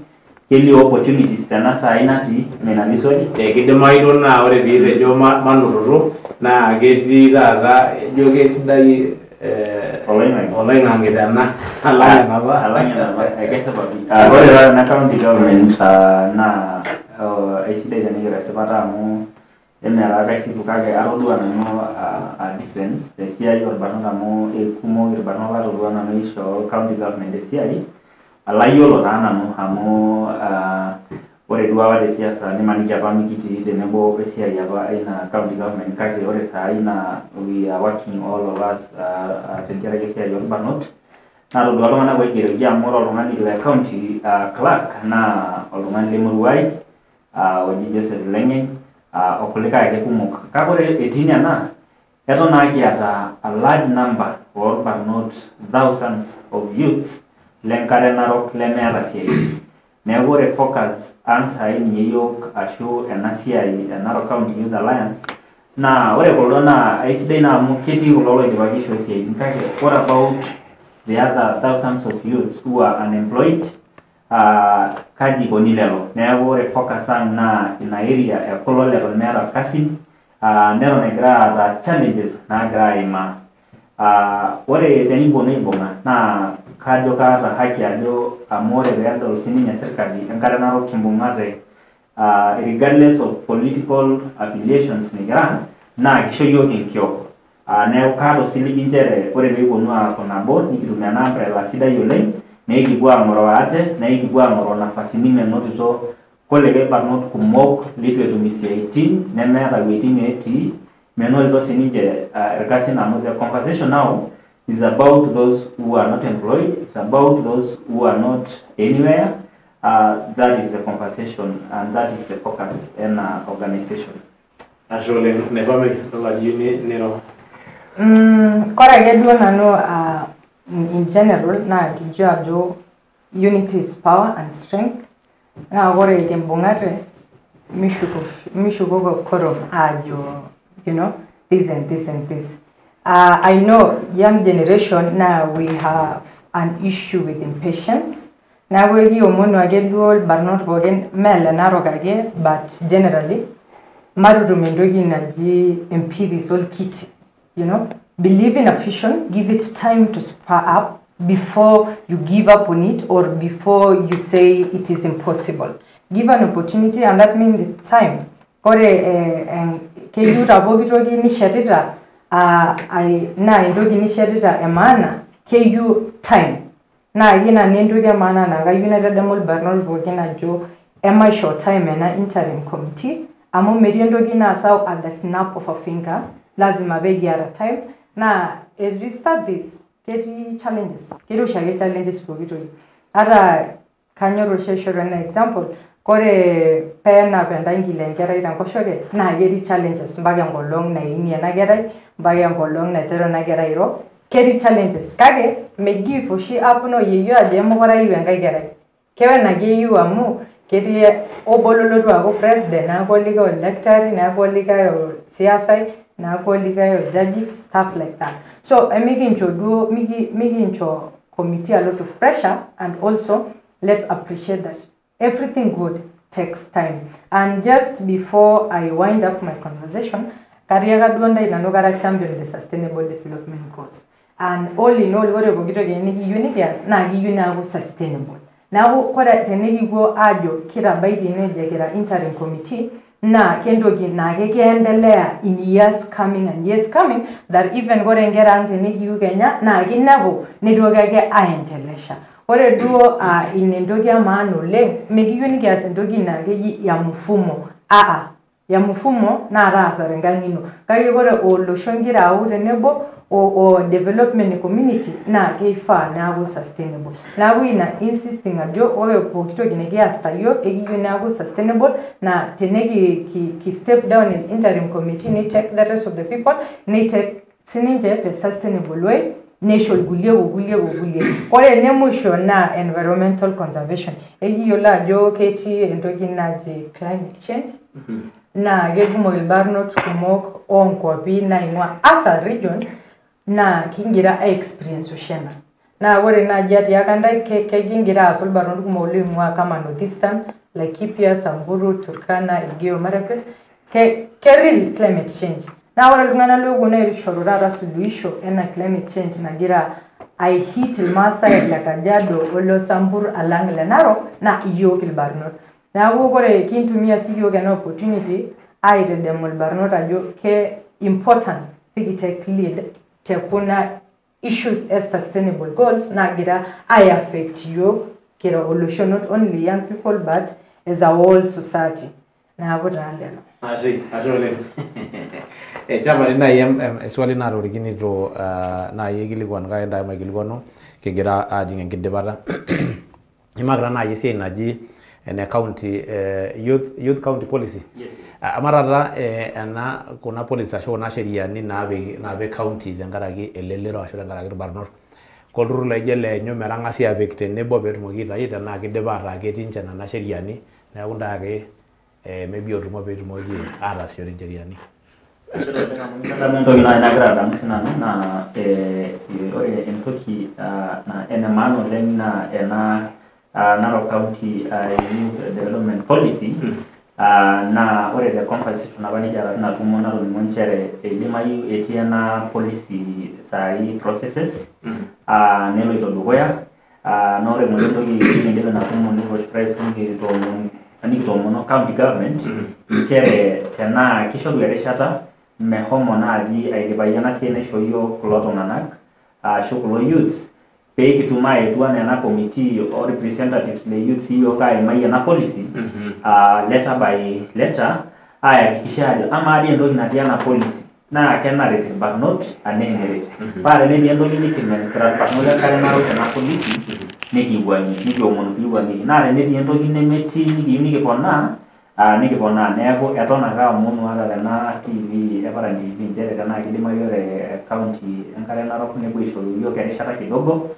kelio opportunities tena saai natii? Ina nadi swali. Kidimayu duo naa ore piitejo manototo naa ketii taata ijo kesidai oloing'ang'e tena alang enapa. Alang enapa, kesipa pii. Ore taata ena county government naa aisidai tenikira esipata amu emera kaisipu, kake atodua nanu a difference tesiai orbarnot amu ikumok irbarnot latodua nanu ishoo county government esiai alayiolo taa nanu amu ore duo apa tesiasa nimaniki apa mikitii tenebo esiai apa ina county government, kake ore saai naa we are working all of us tenkaraki esiai orbarnot. Natodua iltung'anak oigeroki amu ore oltung'ani le county clerk naa oltung'ani lemurua ai oji Joseph Leng'eny, okulikae ake kumok. Kake ore etii nena, eton naa kiata a large number orbarnot, thousands of youths lenkare Narok lemeeta isiaitin. Neeku ore focus ang saai ninye yiok ashu ena siai e Narok County Youth Alliance naa ore kuldo naa aisidai naa amu ketii kulo loidipaki aishoo isiaitin, kake what about the other thousands of youths who are unemployed? Kaji ikoni lelo? Neeku ore focus ang naa ina area e kulo leton meeta irkasin, neton egira aata challenges naagira aimaa. Ore tenikiponu aibung'a naa kajo kaata haki ajo amu ore peedol sininye serkali enkare Narok kimbung'ate, regardless of political affiliations nikira, naa kisho yiok enkiok. Neeku kaata osiligi nchere ore peekiponu aaku nabo nikitum ena umbrella sidai oleng, naa ekipuo ang'oroo ate naa ekipuo ang'oroo nafasini menotito kulikae barnot kumok leitu etum isiaitin nemeeta iwuejitin neetii menotito sininche irkasin, amu the conversation now is about those who are not employed, it's about those who are not anywhere. That is the conversation and that is the focus ena organization. Ashe oleng. Naipamei idol ajo iyieu niro. Kore ake duo nanu in general naa kijo ajo unity is power and strength. Naa ore kimbung'ate mishukoko korom ajo this and this and this. I know young generation now we have an issue with impatience. Neeku ekiomonu ake duo irbarnot pookin mee ile Narok ake but generally matutum entoki naji empiris orkiti. Believe in a vision, give it time to spur up before you give up on it or before you say it is impossible. Give an opportunity, and that means it's time. Ore keyieu ta pooki toki nishetita naa entoki nishetita e maana keyieu time. Naa ina naa entoki e maana naa kayieu naitadamu irbarnot pookin ajo emaisho time ena interim committee amu metii entoki naasau at the snap of a finger, lazima pekiata time. Naa as we start this ketii challenges, ketii oshiake challenges pooki toki. Ata kanyor oshi aishoru ena example, kore peenap entankile enkerai tenkoshoke naa ketii challenges mpaka enkolong naini ena kerai, mpaka enkolong naiteru ena kerai airo, ketii challenges kake me give oshi up no yeyio ajo emukure ayieu enkae kerai. Kewen ake eyieu amu ketii obo lolotu aaku president, neeku olikae oldakitari, neeku olikae siasai. neeku olikae oljaji, stuff like that. So mikincho duo mikincho committee a lot of pressure, and also let's appreciate that everything good takes time. And just before I wind up my conversation, kariaka duo ntai nanu kara champion the Sustainable Development Goals. And all in all, ore pooki toki nikiyieu nikias naa kiyieu neeku sustainable. Neeku ore tenikipuo aajo kitabaitie nejia kira interim committee, naa kentoki naa keendelea in years coming and years coming, that even ore nkera ang tenikiu kenya naa kinepu nitoki ake aendelesha. Ore duo ina entoki e maana oleng, mikiyieu nikias entoki naa keji ya mfumo. Ya mfumo naa taasa tenkang ino. Kake ore olosho ngira aau tenebo o development community naa keifaa neeku sustainable. Neeku ina insisting ajo ore pooki toki nikiasita yiok ekiyieu neeku sustainable, naa teneki ki step down as interim committee, ni take the rest of the people, ni take sininche te sustainable way, neisho irkulie okulie okulie. Ore ene musho naa environmental conservation. Ekiyiolo ajo ketii entoki naji climate change, naa kekumok irbarnot kumok oonkuapi naing'ua asa region naa kingira ai-experience oshi ena. Naa ore naaji atiaka ntae kekingira aasu irbarnot kumok loing'ua kama Northeastern, Laikipia, Samburu, Turkana, Elgeyo Marakwet, ke real climate change. Naa ore iltung'anak looponu aishoru taata suluhisho ena climate change nagira ai-hit irmaasai le Kajiado ole Samburu alang ile Narok naa iyiok irbarnot. Neeku ore kintumia sii yiok ena opportunity aitadamu irbarnot ajo ke important pee lead te kuna issues e sustainable goals nagira ai-affect yiok kira olosho, not only young people but as a whole society. Neeku taa lelo. Ashe, ashe oleng. Chama nai swali natorikinito nai aikilikuan kake ntae maikilikuanu kigira aajing enkidipata. Imakita nai esiai naji ene county youth county policy. Yes. Ama taata ena kuna policy ashu kuna sheriani naapik county tenkaraki elelero ashu tenkaraki irbarnot. Kolturrur laijo ele enyo metang'asi apik tenebo peetumoki aitayu tenaa kidipa ataa ketii ninche nena sheriani, neeku ntae ake maybe otumo peetumoki ataasishore incheriani. Adamu entoki naaji nagira adamu sinanu naa ore entoki na ene maana oleng naa ena Narok County Youth Development Policy. Naa ore te conversation apa nikiata tina tumo natoning'o nchere eidimayu etii ena policy saai processes neloito dukuya. Naa ore ng'ole entoki nikindip ina tumo nikiwosh press nikitoomono county government nchere tenaa kishoru erishata meshomo naaji aidipayu ena siai naisho yiok kulo tung'anak ashu kulo youths pee kitum aetu anaa ena committee o representatives le youths yiok aimai ena policy letter by letter, ayakikisha ajo amaa dii entoki natii ena policy naa kenaret irbarnot anaa emeret. Paa tenetii entoki nikimen kira irbarnot lenkare narok tena policy nikiwuang'ie, nikiomonu piiwuang'ieki, naa tenetii entoki nemetii nikiyieu nikiponaa nikiponaa. Neeku eton ake aomonu ata tena TV e Paran TV nchere tenaa kidimayu ore county enkare narok nepuo aishoru iyiok erishata kidogo,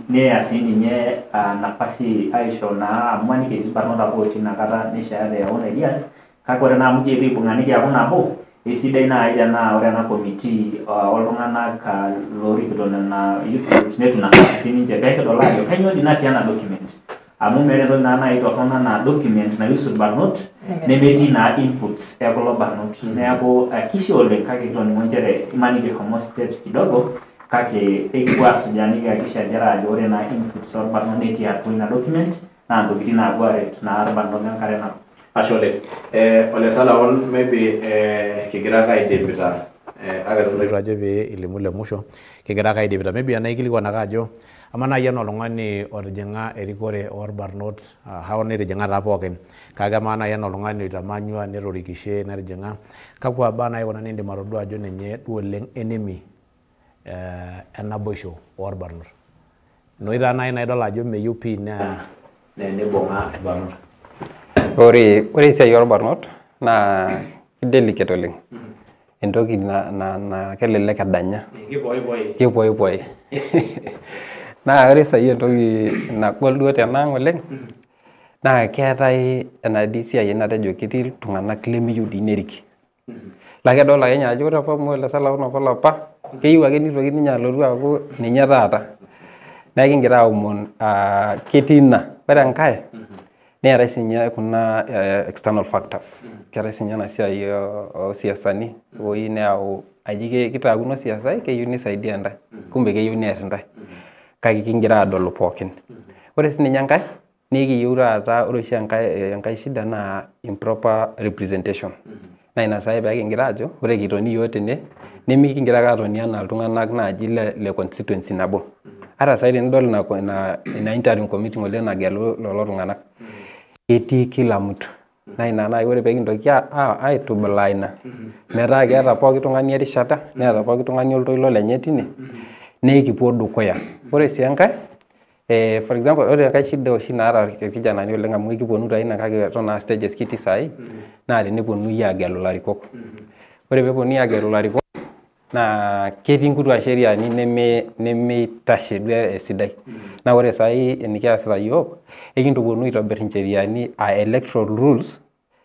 neya sii ninye nafasi aisho naa amu imaniki etii irbarnot apa otii inakata nishare their own ideas, kake ore naa amu kietuo aibung'a nikiaku nabo, eisidai naaji tenaa ore ena committee oltung'anak loorikito nena youth groups netum nafasi sininche pee kidol ajo kainyoo dii natii ena document, amu meeta entoki naa naaji torrono anaa document naihusu irbarnot nemetii naa inputs e kulo barnot. Neeku kishaa oleng, kake kitoning'o nchere imaniki eshomo steps kidogo, kake ekipuo asujaa nikihakikisha nchere ajo ore naa inputs orbarnot netii atua ina document naa ntokitin naapuo aret naa irbarnot lenkare narok. Ashe oleng. Ole Salaon, maybe kigira ake aidipita ake itu ajo pee ilimu le musho, kigira ake aidipita, maybe enaikilikuan ake ajo ama naaji enaa oltung'ani otijing'a erikore orbarnot hoo nitijing'a taa pookin, kake amaa naaji enaa oltung'ani oitamanyua netorikishe netijing'a, kakwa baa naaji kuna nindim atodua ajo ninye duo oleng enemy enaboisho orbarnot, inoshi taa naaji naidol ajo meyieu pii naa nibung'a irbarnot? Ore esiai orbarnot naa delicate oleng. Entoki na kelelek edanya. Kipoipoi. Naa ore sai entoki nagol duo tenang oleng naa keetae enadi siai natejo ketii iltung'anak lemeyieu dii nerik. Laa kedol ake ninye ajo ore apa amu ele Salaun apa lapa keyieu ake nitoki ninye alotu aaku ninye taata. Neeku kigira aomon ketii ina. Ore enkae neetae siinye kuna external factors. Keetae siinye ena siai oosiasani ooyieu neyau aji kitaakuno siasai keyieu nisaidia intae kumbe keyieu neer intae. Kake kigira aadolu pookin. Ore sininye enkae nikiyieu taata ore oshi enkae shida naa improper representation. Naa ina saai pee kigira aajo ore kitoni iyiok tene nemikigira ake aatoni anaa iltung'anak naaji le constituency nabo. Ata saai tenidol ina interim committee ng'ole nagelu lelo tung'anak ketii kila mtu. Naa ina naaji ore pee kintoki aitubulaa ina metaa keeta pooki tung'ani erishata neeta pooki tung'ani oltoilo lenye tine nekipuo dukuya. Ore sii enkae for example ore enkae shida oshi naata irkijanani oleng amu ekiponu taa ina kake eton aa stages kitii saai naa teneponunui aagelu ilarikok. Ore peeponunui aagelu ilarikok naa ketii nkutua sheriani nemeitashe duo esidai. Naa ore saai enikiasita yiok ekintoponu aitobir incheriani aa electoral rules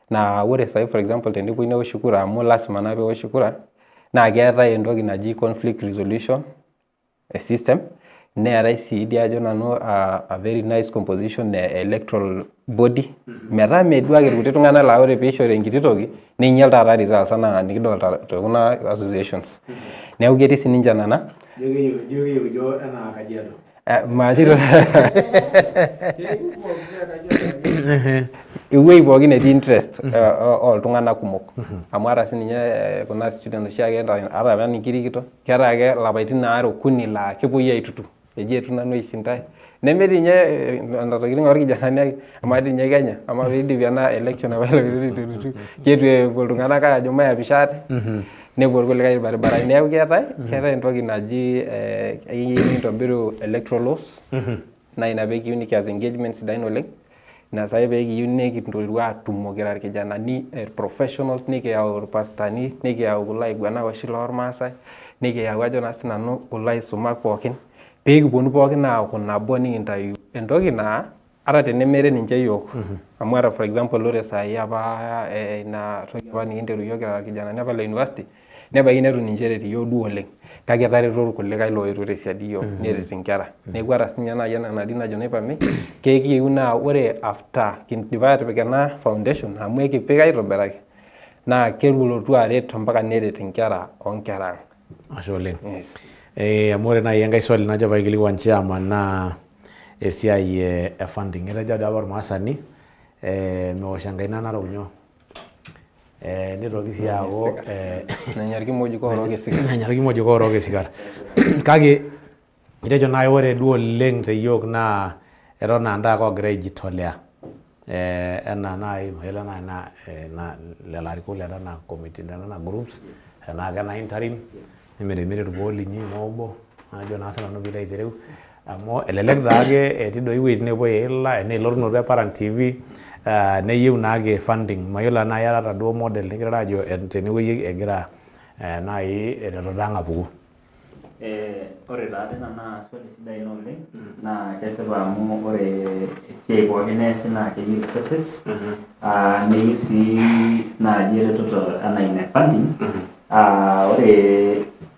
naa ore saai for example tenepuoi neoshi kura amu lasima naa peoshi kura naa keetae entoki naji conflict resolution system neetae sii dii ajo nanu a very nice composition electoral body metaa mee duo ake irkuti tung'anak laa ore piishori enkiti toki neinyial taata results anaa enikidolta tekuna associations. Neeku ketii sininche nena. Maajito ewuei pookin etii interest ooltung'anak kumok. Amu ata sininye kuna students oshiake ata apa nikirikito keeta ake ilapaitin aare okuni laa kepuoi aitutum. Eji eitu nanu aishindae. Nemetii ninye nena tokitin orkijanani ake amaa dii ninye Kenya amaa piidipi ena election apa ketu epuo iltung'anak aajo mayapisha ate nepuo irkulikae irbaribarani. Neeku keetae entoki naji ekiyieu nintobiru electoral laws naa ina pee kiyieu nikias engagement sidain oleng. Ina saai pee kiyieu nikintoiwuo aatumo kira irkijanani professionals nikiyau irpastani nikiyau kulo aiguanak oshi lormaasai nikiyau ajo naa sinanu kulo aisumak pookin pee kiponu pookin aaku nabo nikintayu entoki naa ata tenemeret ninche yiok. Amu ata for example ore saai apa ina toki apa nikinteru yiok kira irkijanani apa le university nebaiki neitu ninche eret iyiok duo oleng. Kake etareto irkulikae looetuo tesiadi iyiok neret inkera. Neeku ata sininye naaji ena naji najo naipami kekiyieu naa ore after kindipa aatipik ena foundation amu ekipik aitobiraki naa kelotu aret mpaka neret inkera oonkera ang. Ashe oleng. Amu ore naaji enkae swali najo paikilikuan chairman naa esiai e funding. Etejo apa ormaasani meosh enkaina narok nyoo. Nitoki sii aaku nenya irkimojik oorok esikar. Nenya irkimojik oorok esikar. Kake itejo naaji ore duo oleng te yiok naa eton aa ntae ake oogira aijitolea. Enaa naaji mayiolo enaa lelo arikok lenena committee lenena groups tenaa kena interim nimirimiri irkuo linyi moobo najo naa sinanu piilo aitereu amu elelek taake etii doi wuejitin nepuoi aila enaa elotunoto e Paran TV neyieu naake funding. Mayiolo enaa iyatata duo model nigirara aajo tenewueji egira naaji eretoto ang apuku. Ore taa tena naa swali sidai ina oleng naa kesipa amu ore esiai pookin neesi naa keyieu resources neyieu sii naaji eretoto enaa ina funding. Ore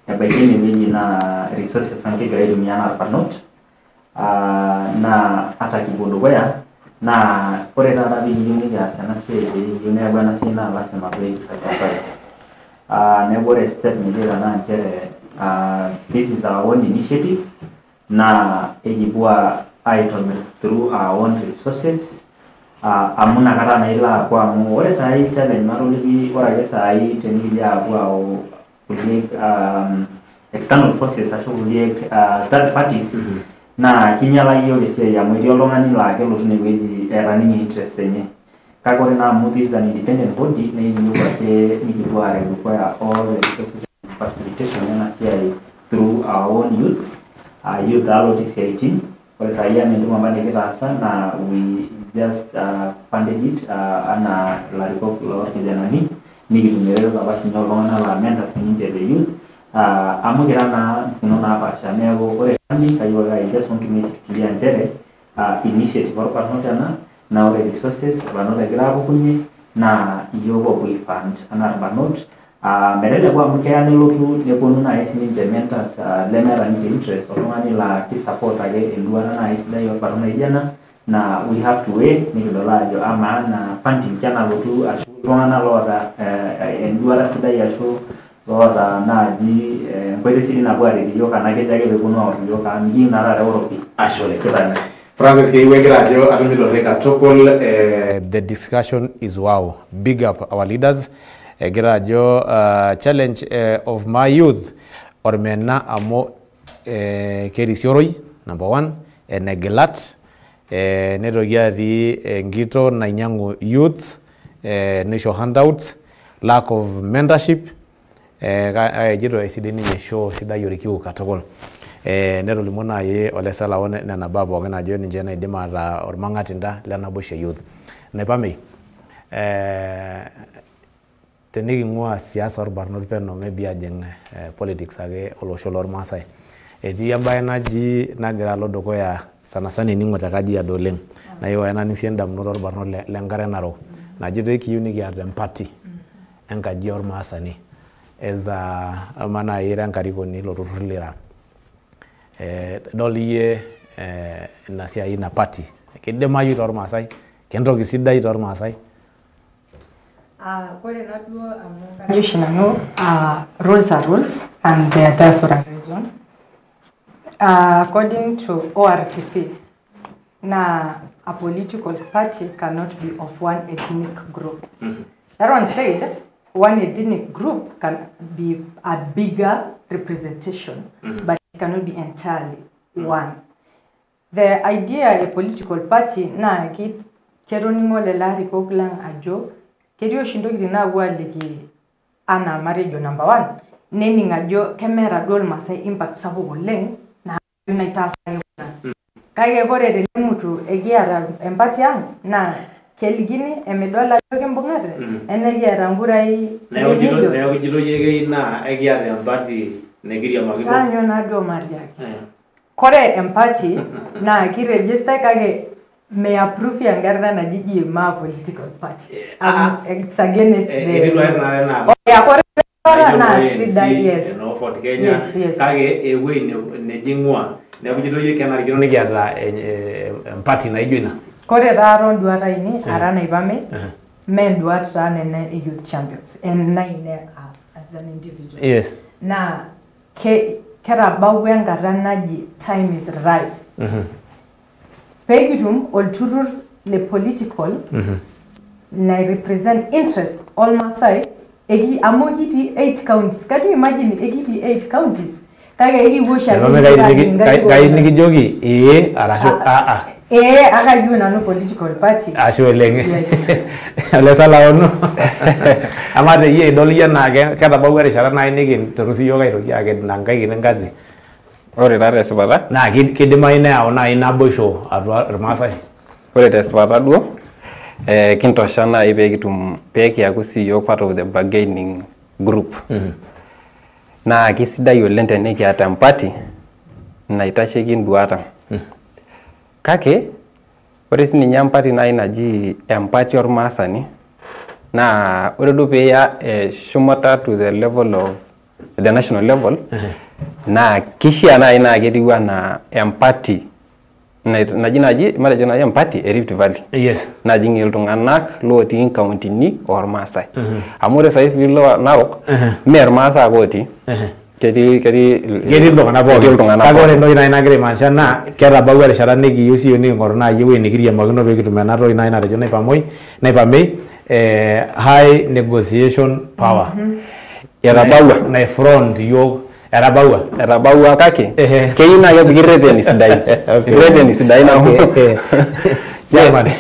ebaiki enewueji naa resources ang kigira aitumia anaa irbarnot naa ata kipuo dukuya naa ore taata piikiyieu nikias ena siai peekiyieu neeku ena siai naa lasima pee kisacrifice. Neeku ore step nikiita naa nchere this is our own initiative naa ekipuo aitobir through our own resources amu inakata naa ilo aaku amu ore saai challenge matoliki ore ake saai tenikijo aapuo ayau kulie external forces ashu kulie third parties naa kinyialaki yiok esiai amu etii oltung'ani laa kelotu inewueji eeta ninye interest enye. Kake ore naa amu this is an independent body nekiyieu ake nikipuo aareu dukuya all the resources and facilitation ena siai through our own youths, youth taa lotii isiaitin. Ore saai enaa entumo apa nikitaasa naa we just funded it anaa ilarikok lorkijanani nikitum eretoto apa sinye oltung'anak laa mentors ninche te youth amu kira naa mpukunot napaasha. Neeku ore funding kayieu ake I just want to make it clear nchere initiative orbarnot ena naa ore resources irbarnot egira apukunyie naa iyiok oopuo ai fund anaa irbarnot Meteleku amu keya nelotu neponu naaji sininche mentors lemeeta ninche interest oltung'ani laa kisupport ake enduata naaji sidai orbarnot naijo ena naa we have to weigh nikidol ajo amaa ena funding kenalotu ashu iltung'anak loota enduata sidai ashu loota naaji enkoitoi sidai napuo aret iyiok anaa kejo ake peeponu aor iyiok amu mikiyieu naa taata eoropi. Ashe oleng. Francis Keiwa egira ajo atumito katukul the discussion is wow. Big up our leaders. Egira ajo challenge of my youth ormena amu kerisioroi number 1 enegilat nitoki atii enkito nainyiang'u youth nisho handouts, lack of mentorship ejito esidai ninye show sidai orkiu katukul. Netolimuo naaji Ole Salaon nena baa pookin ajo ninche naidim ataa ormang'atinda le naboisho youth. Naipamei teniking'ua siasa orbarnot peno maybe ajing politics ake olosho lormaasai. Etii embae naji nagira alo dukuya sana sana ening'o te Kajiado oleng. Nayieu ena nisie indamunot orbarnot lenkare narok. Naji toi kiyieu nikiata empati enkaji ormaasani. Eza ama naaji ira enkarikoni ilo turrur lira. Idol iyie ina siai ina party. Kidimayu tormaasai, kentoki sidai tormaasai. Kore naa duo amu kajo oshi nanu rules are rules and they are there for a reason. According to ORPP, na a political party cannot be of one ethnic group. That one said, one ethnic group can be a bigger representation, but it cannot be entirely one. The idea a political party na ketoning'o lelo arikok lang ajo ketii oshi ntokitin naapuo aliki anaa matejo number 1 nening ajo kemeeta duo irmaasai impact sapuk oleng naa naitaasaki kuna. Kake kore tenemutu ekiata empati ang naa kelikini emidol ajo kimbung'ate enekiata nkurai. Neeku ejito iyie keyieu naa ekiata empati nikiriamakino. Taanyu naa duo matiaki. Kore empati naa kirejistai kake may approve enkarna naji GMA political party. It's against the... Ore na sidai, yes. Yes, yes. Kake ewuei nejing'ua. Neeku ejito iyie kenarikino nikiata empati naijo ina. Kore taa toonduat ainei ara Naipame, mee nduat taa nena e Youth Champions. Enaine as an individual. Yes. Naa ketabawua enkata naji time is ripe. Peekitum olturrur le political nai represent interest all Maasai amu kitii 8 counties. Can you imagine ekitii 8 counties? Kake ekipuo oshiake. Kayieu nikijoki ee arashu aa. Ee akayieu nanu political party. Ashe oleng. Ole Salaonu. Amaa teyie idol iyie enaa ketabawua erishata naaji nikinteru siyiok aitoki aked ina nkae kiti ngazi. Ore taa tesipata naa kidimayu neyau naaji naboisho atua irmaasai. Ore tesipata duo kintosha naaji peekitum peekiaku siyiok part of the bargaining group. Naa kisidai oleng tenikiata empati naitasheki induat ang. Kake ore sininye empati naaji naji empati ormaasani naa ore duo piiya shumata to the level of the national level naa kishaa naaji naa ketiu anaa empati naji matejo naaji empati e Rift Valley. Yes. Najing iltung'anak lootii inkauntini ormaasai. Amu ore sai piilo Narok mee irmaasai ake otii. Ketii iltung'anak pookin. Kake ore entoki naaji nagira aimaanisha naa ketabawua erishata nikiyieu siyiok niking'oru naaji ewueji nikiriamakino peekitum ena toki naaji natejo Naipamei high negotiation power. Etabawua. Naifront iyiok. Etabawua. Etabawua kake keyieu naa kepiki irreteni sidain. Irreteni sidain amu Chairman,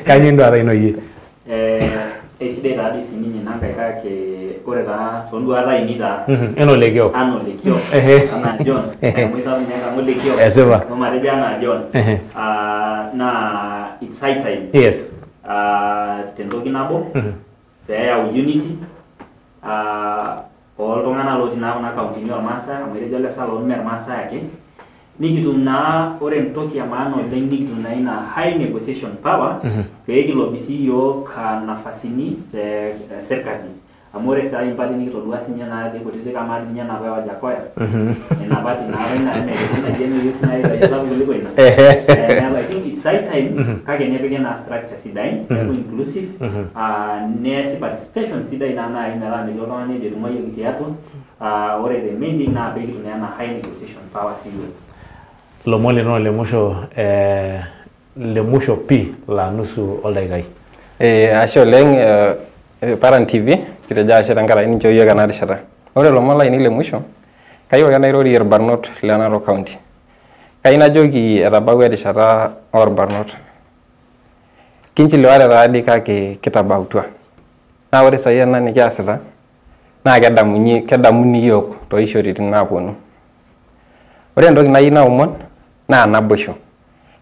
kainyoo enduata ino iyie? Eisidai taa dii sininye ina nkae kake ore taa toonduat ainei taa Enaa Olekiok. Anaa Olekiok. Anaa John. Amu isapuk naa enkang Olekiok. Esipa. Matejo anaa John. Naa it's high time. Yes. Tentoki nabo peeyau unity ooltung'anak lotii naa kuna kauntini ormaasai amu etejo Ole Salaon mee irmaasai ake nikitum naa ore entoki e maana oleng nikitum naa ina high negotiation power pee kilobi siyiok nafasini te serkali Amu ore sai mpati nikitodua sinye natii kutitik amaa ninye napa e Wajakoya ina pati naa ina eme kuliko ina. Neeku I think it's high time kake nepiki naa structure sidain, neeku inclusive, neesi participation sidai naa nai metaa metii oltung'ani ojo etung'uayioki tiatua. Ore the main thing naa peekitum naa ena high negotiation power siyiok. Lomon lino lemusho, lemusho pii la nusu oldaikai. Ashe oleng Paran TV, kitejo ashe tenkaraki ninchoo yiok ena rishata. Ore ilomon lainei le musho, kayieu ake nairorie irbarnot le Narok County. Kayieu najoki etabawua erishata orbarnot. Kinchiliwate taadii kake kitabautua. Naa ore saai ena nikiasita naa kedamuni yiok toishoritin naaponu. Ore entoki nayieu naomon naa naboisho.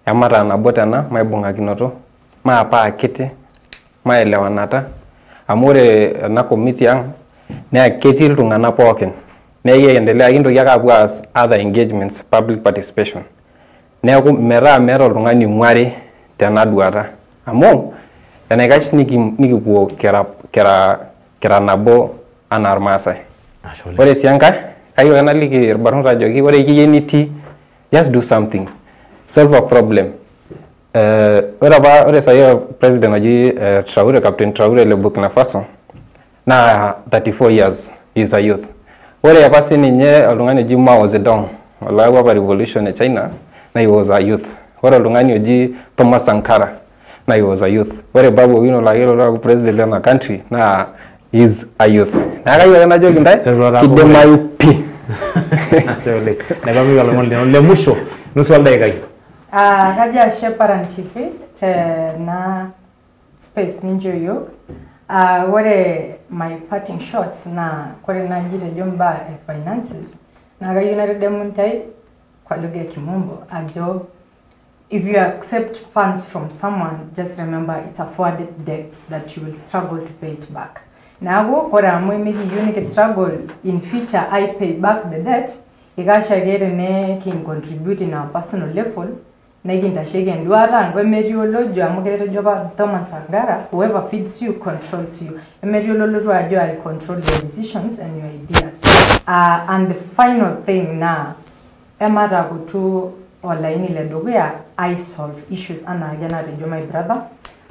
Emataa nabo tena maibung'akinoto, maapaa kiti, maelewanata. Amu ore ena committee ang' naa ketii iltung'anak pookin. Naa ekiendelea kintoki ake aapuo aas other engagements, public participation. Neeku metaa meeta oltung'ani oing'uari tena duata. Amu enaikash nikipuo kira nabo anaa Irmaasai. Ore sii enkae, kayieu ake naliki irbarnot ajoki ore ekiyie nitii, just do something. Solve a problem. Ore apa ore saai president oji Traore, Captain Traore le Burkina Faso naa 34 years, he is a youth. Ore apa sininye oltung'ani oji Mao Zedong oyawua apa revolution e China naa he was a youth. Ore oltung'ani oji Thomas Sankara naa he was a youth. Ore Babu Owino laa kelotu aaku president lena country naa he is a youth. Neeku kayieu ake najoki intae kidimayu pii. Ashe oleng. Naipamiki olomon lino le musho nusu oldaikai. Kajo ashe Paran TV tena space ninchoo yiok. Ore my parting shots naa kore naaji tejo mbaa e finances naa kayieu naitadamu intae kwa lugha ya kimombo ajo if you accept funds from someone, just remember it's a forwarded debt that you will struggle to pay it back. Neeku ore amu emikiyieu niki struggle in future I pay back the debt, ikash ake tene contribute in our personal level nikintasheki enduata ang wemetii olojo amu ketejo apa Thomas Sankara, whoever feeds you controls you. Emetii ololotu ajo I control your decisions and your ideas. And the final thing naa ematakutu olaini le dukuya I solve issues anaa ake natejo my brother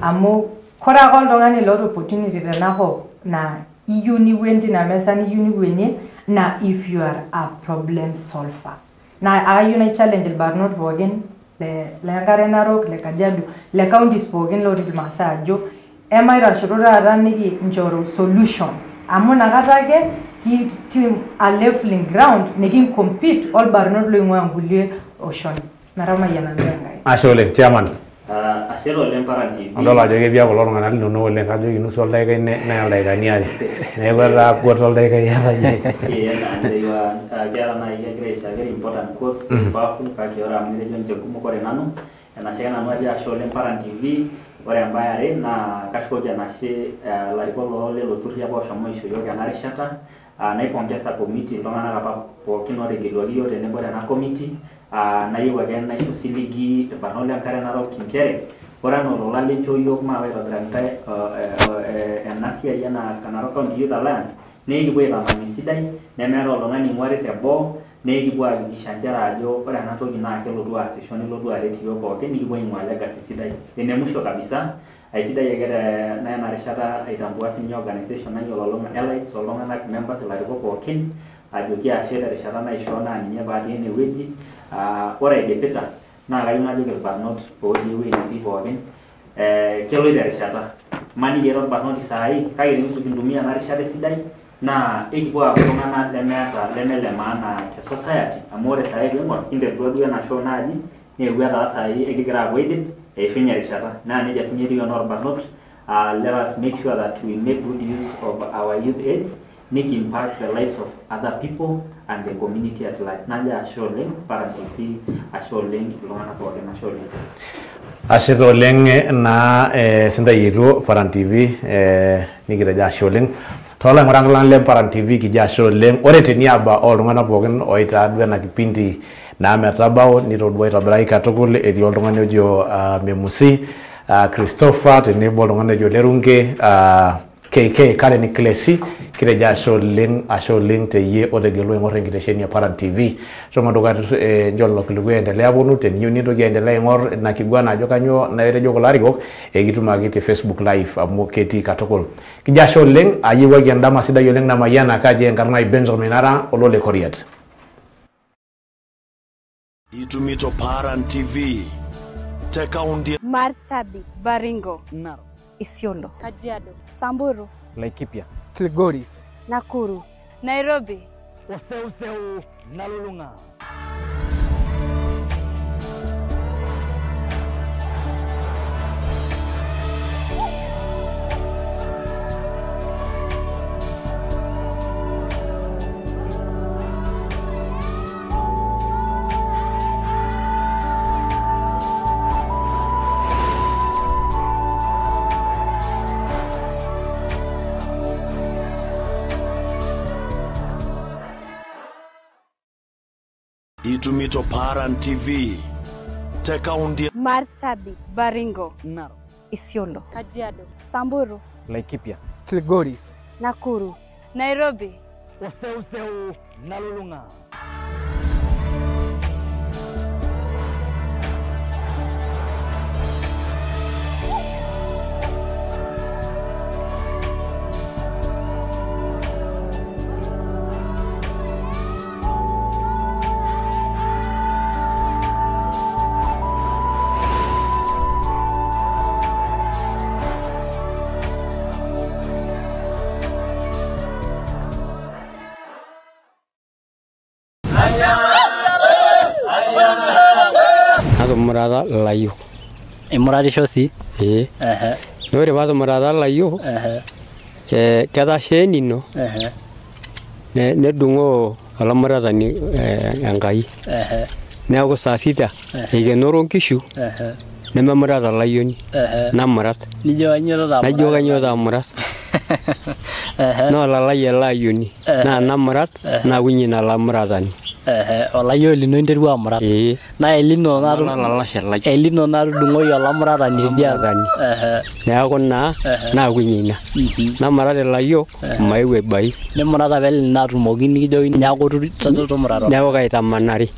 amu kore ake oltung'ani loota opportunity tenakop naa iyieu niwuen tina mesa niyieu niwuenie na if you are a problem solver. Na akayieu nai challenge irbarnot pookin le Enkare Narok, le Kajiado, le counties pookin lotii Irmaasai ajo emaitashoto taata nikinchoru solutions amu inakata ake kitim a leveling ground nikincompete olbarnot loing'ua nkulie oshon. Metamayiana ntae Enkai. Ashe oleng chairman. Ashe oleng Paran TV. Adol ajo kepia kulo tung'anak linonok oleng, kajoki nusu oldaikai neya ildaikani are. Neeku etaa kuota oldaikai eeta yie. Keeta naaji kegira aisho very important quotes, powerful, kake ore amu itejo ninche kumok ore nanu enashe ake nanu ajo ashe oleng Paran TV. Ore embae are naa kashukoki enashe ilarikok loo lelo turruri apa oshomo aisho iyiok ena rishata. Naipongeza committee iltung'anak apa pookin otegeluaki iyiok tenebo tena committee. Nayieu ake naisho osiligi irbarnot le Enkare Narok inchere ore enaa olola linchoo yiok maape aitobiraki intae ena siai ena Narok County Youth Alliance naa ekipuo aitaman esidai nemeeta oltung'ani oing'uari teboo naa ekipuo ahakikisha nchere ajo ore ena toki naa kelotu aasisho nelotu aret iyiok pookin nikipuo aing'ua legacy sidai. Ene musho kabisa aisidai ake ena rishata aitambua sininye organization ai ololulung'a elites oltung'anak members ilarikok pookin ajoki ashe terishata naishoo naa ninye paatii enewueji. Ore aidipita naa kayieu najoki irbarnot otii ewueji netii pookin keloito erishata imaniki ira orbarnoti saai kake tenitu kintumia ena rishata esidai naa ekipuo aaku iltung'anak lemeeta leme le maana te society amu ore saai piing'or kinterutua duo ena show naaji neewuo etaa saai ekigira aapuo aidip eishunye erishata naa nejia sinye etiu enaa orbarnot. Let us make sure that we make good use of our youth age niki impact the lives of other people and the community at large. Najo ashe oleng Paran TV, ashe oleng iltung'anak pookin, ashe oleng. Ashe taa oleng naa sintayietuo Paran TV, nikitejo ashe oleng toolaing'urak lang le Paran TV, kijo ashe oleng. Ore teniaba oltung'anak pookin oitaa duo ena kipindi naa metabau nitodua aitobiraki katukul, etii oltung'ani ojo Memusi, Christopher tenebo oltung'ani ojo Lerunke, KK Karen Klesi kitejo ashe oleng teyie otegelua aing'or enkitesheni e Paran TV. Shomo dukuya nchoo lelo kiliku endelea aponu teniyieu nintoki aendelea aing'or ina kiguana ajo kanyoo natejo kulo arikok ekitum ake te Facebook live amu ketii katukul. Kijo ashe oleng ayiewuaki endama sidai oleng namayiana kaji enkarna ai Benjamin Ara olole Koriat. Itumito Paran TV te kaunti Marsabit, Baringo, Narok, Isiolo, Kajiado, Samburu, Laikipia, Kilgoris, Nakuru, Nairobi, Oseuseu nalulung'a. Itumito Paran TV te kaunti Marsabit, Baringo, Narok, Isiolo, Kajiado, Samburu, Laikipia, Kilgoris, Nakuru, Nairobi, Oseuseu nalulung'a. Natumurata ilayiok. Imuratisho sii? Ee. Naa ore paatumurata ilayiok, ketasha enino nedung'oo olamuratani Enkai. Neeku saa sita eikenoro nkishu nememurata olayioni namurat. Nijo kainyiototo amurat. Naa olalai ele ayioni naa namurat naakunye ina lamuratani. Olayioni lino interua amurat. Naa elino natudung'oyie olamuratani tidialo. Neeku naa naakunye ina. Namurat ilayiok omaeu aibai. Nimurat apa ele lino atumoki nikijokini neeku tumurata. Neeku kaitamanari.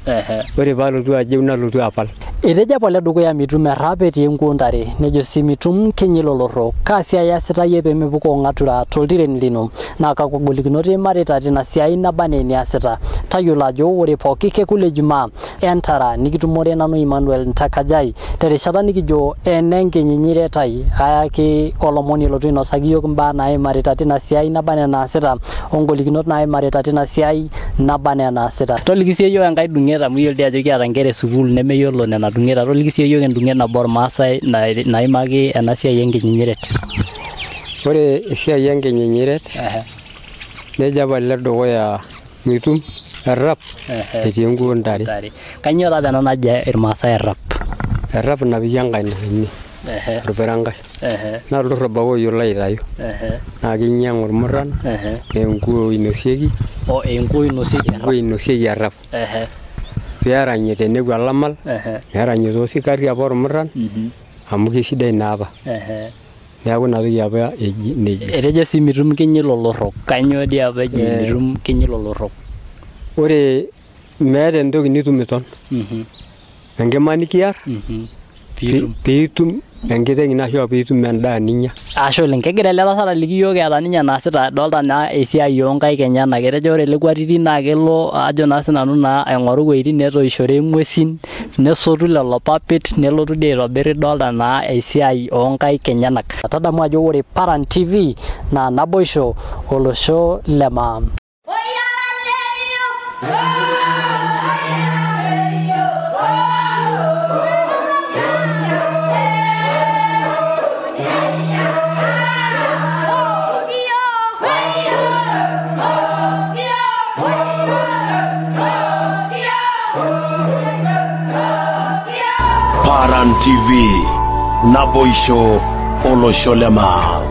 Ore paalotu ajeu nalotu apal. Etejo apa oledukuya mitum errap etii enkuo ntare, nejo sii mitum kinyi lolorro. Kaa siai iasita iyie pee mipukoo ng'atura toltiren lino? Naa kakwa golikinot iimarita tina siai naba enaa eniasita? Tayiolo ajo ore pooki kekun le Jumaa entara nikitumore nanu Emmanuel Ntakajai terishata nikijo enenkinyinyiritai ayaki olomoni olotu ainosaki iyiok imbaa naimarita tina siai naba enaa enaasita ongolikinot naimarita tina siai naba enaa enaasita. Toliki sii iyiok enkae dung'et amu iyiolo dii ajo kiata nkera e sukuul nemeyiolo nena dung'eta. Toliki sii iyiok endung'et nabo ormaasai naimaki ena siai enkinyinyiret. Ore esiai enkinyinyiret nejo apa oledukuya mitum errap etii enkuo ntare. Kainyoo apa ena naji irmaasai errap? Errap napiki enkaina ene orpirankai. Naa oldorrobo ake oyiolo aitayu. Naa kinyang'u irmurran enkuo inosieki. Enkuo inosieki errap. Peeranyie tenekua olamal, neranyie toosikari apa ormurran amu kesidai naa apa. Neeku ina toki apa eji nejia. Etejo sii mitum kinyi lolorrok. Kainyoo dii apa eji mitum kinyi lolorrok? Ore meeta entoki nitum iton. Enkima nikiar piitum enkiteng ino ashu piitum endaa ninya. Ashe oleng. Kegira ele tasat aliki iyiok eeta ninye enaasita. Adolta naa esiai oonkaik enyenak. Etejo ore ele kuatiti naa kelo ajo naa sinanu naa aing'oru iwueitin netoishore ng'uesin nesotu lelo papit nelotu dii aitobir idolta naa esiai oonkaik enyenak. Tadamu ajo ore Paran TV naa naboisho olosho le maa. Paran TV, Naboisho olosho le maa.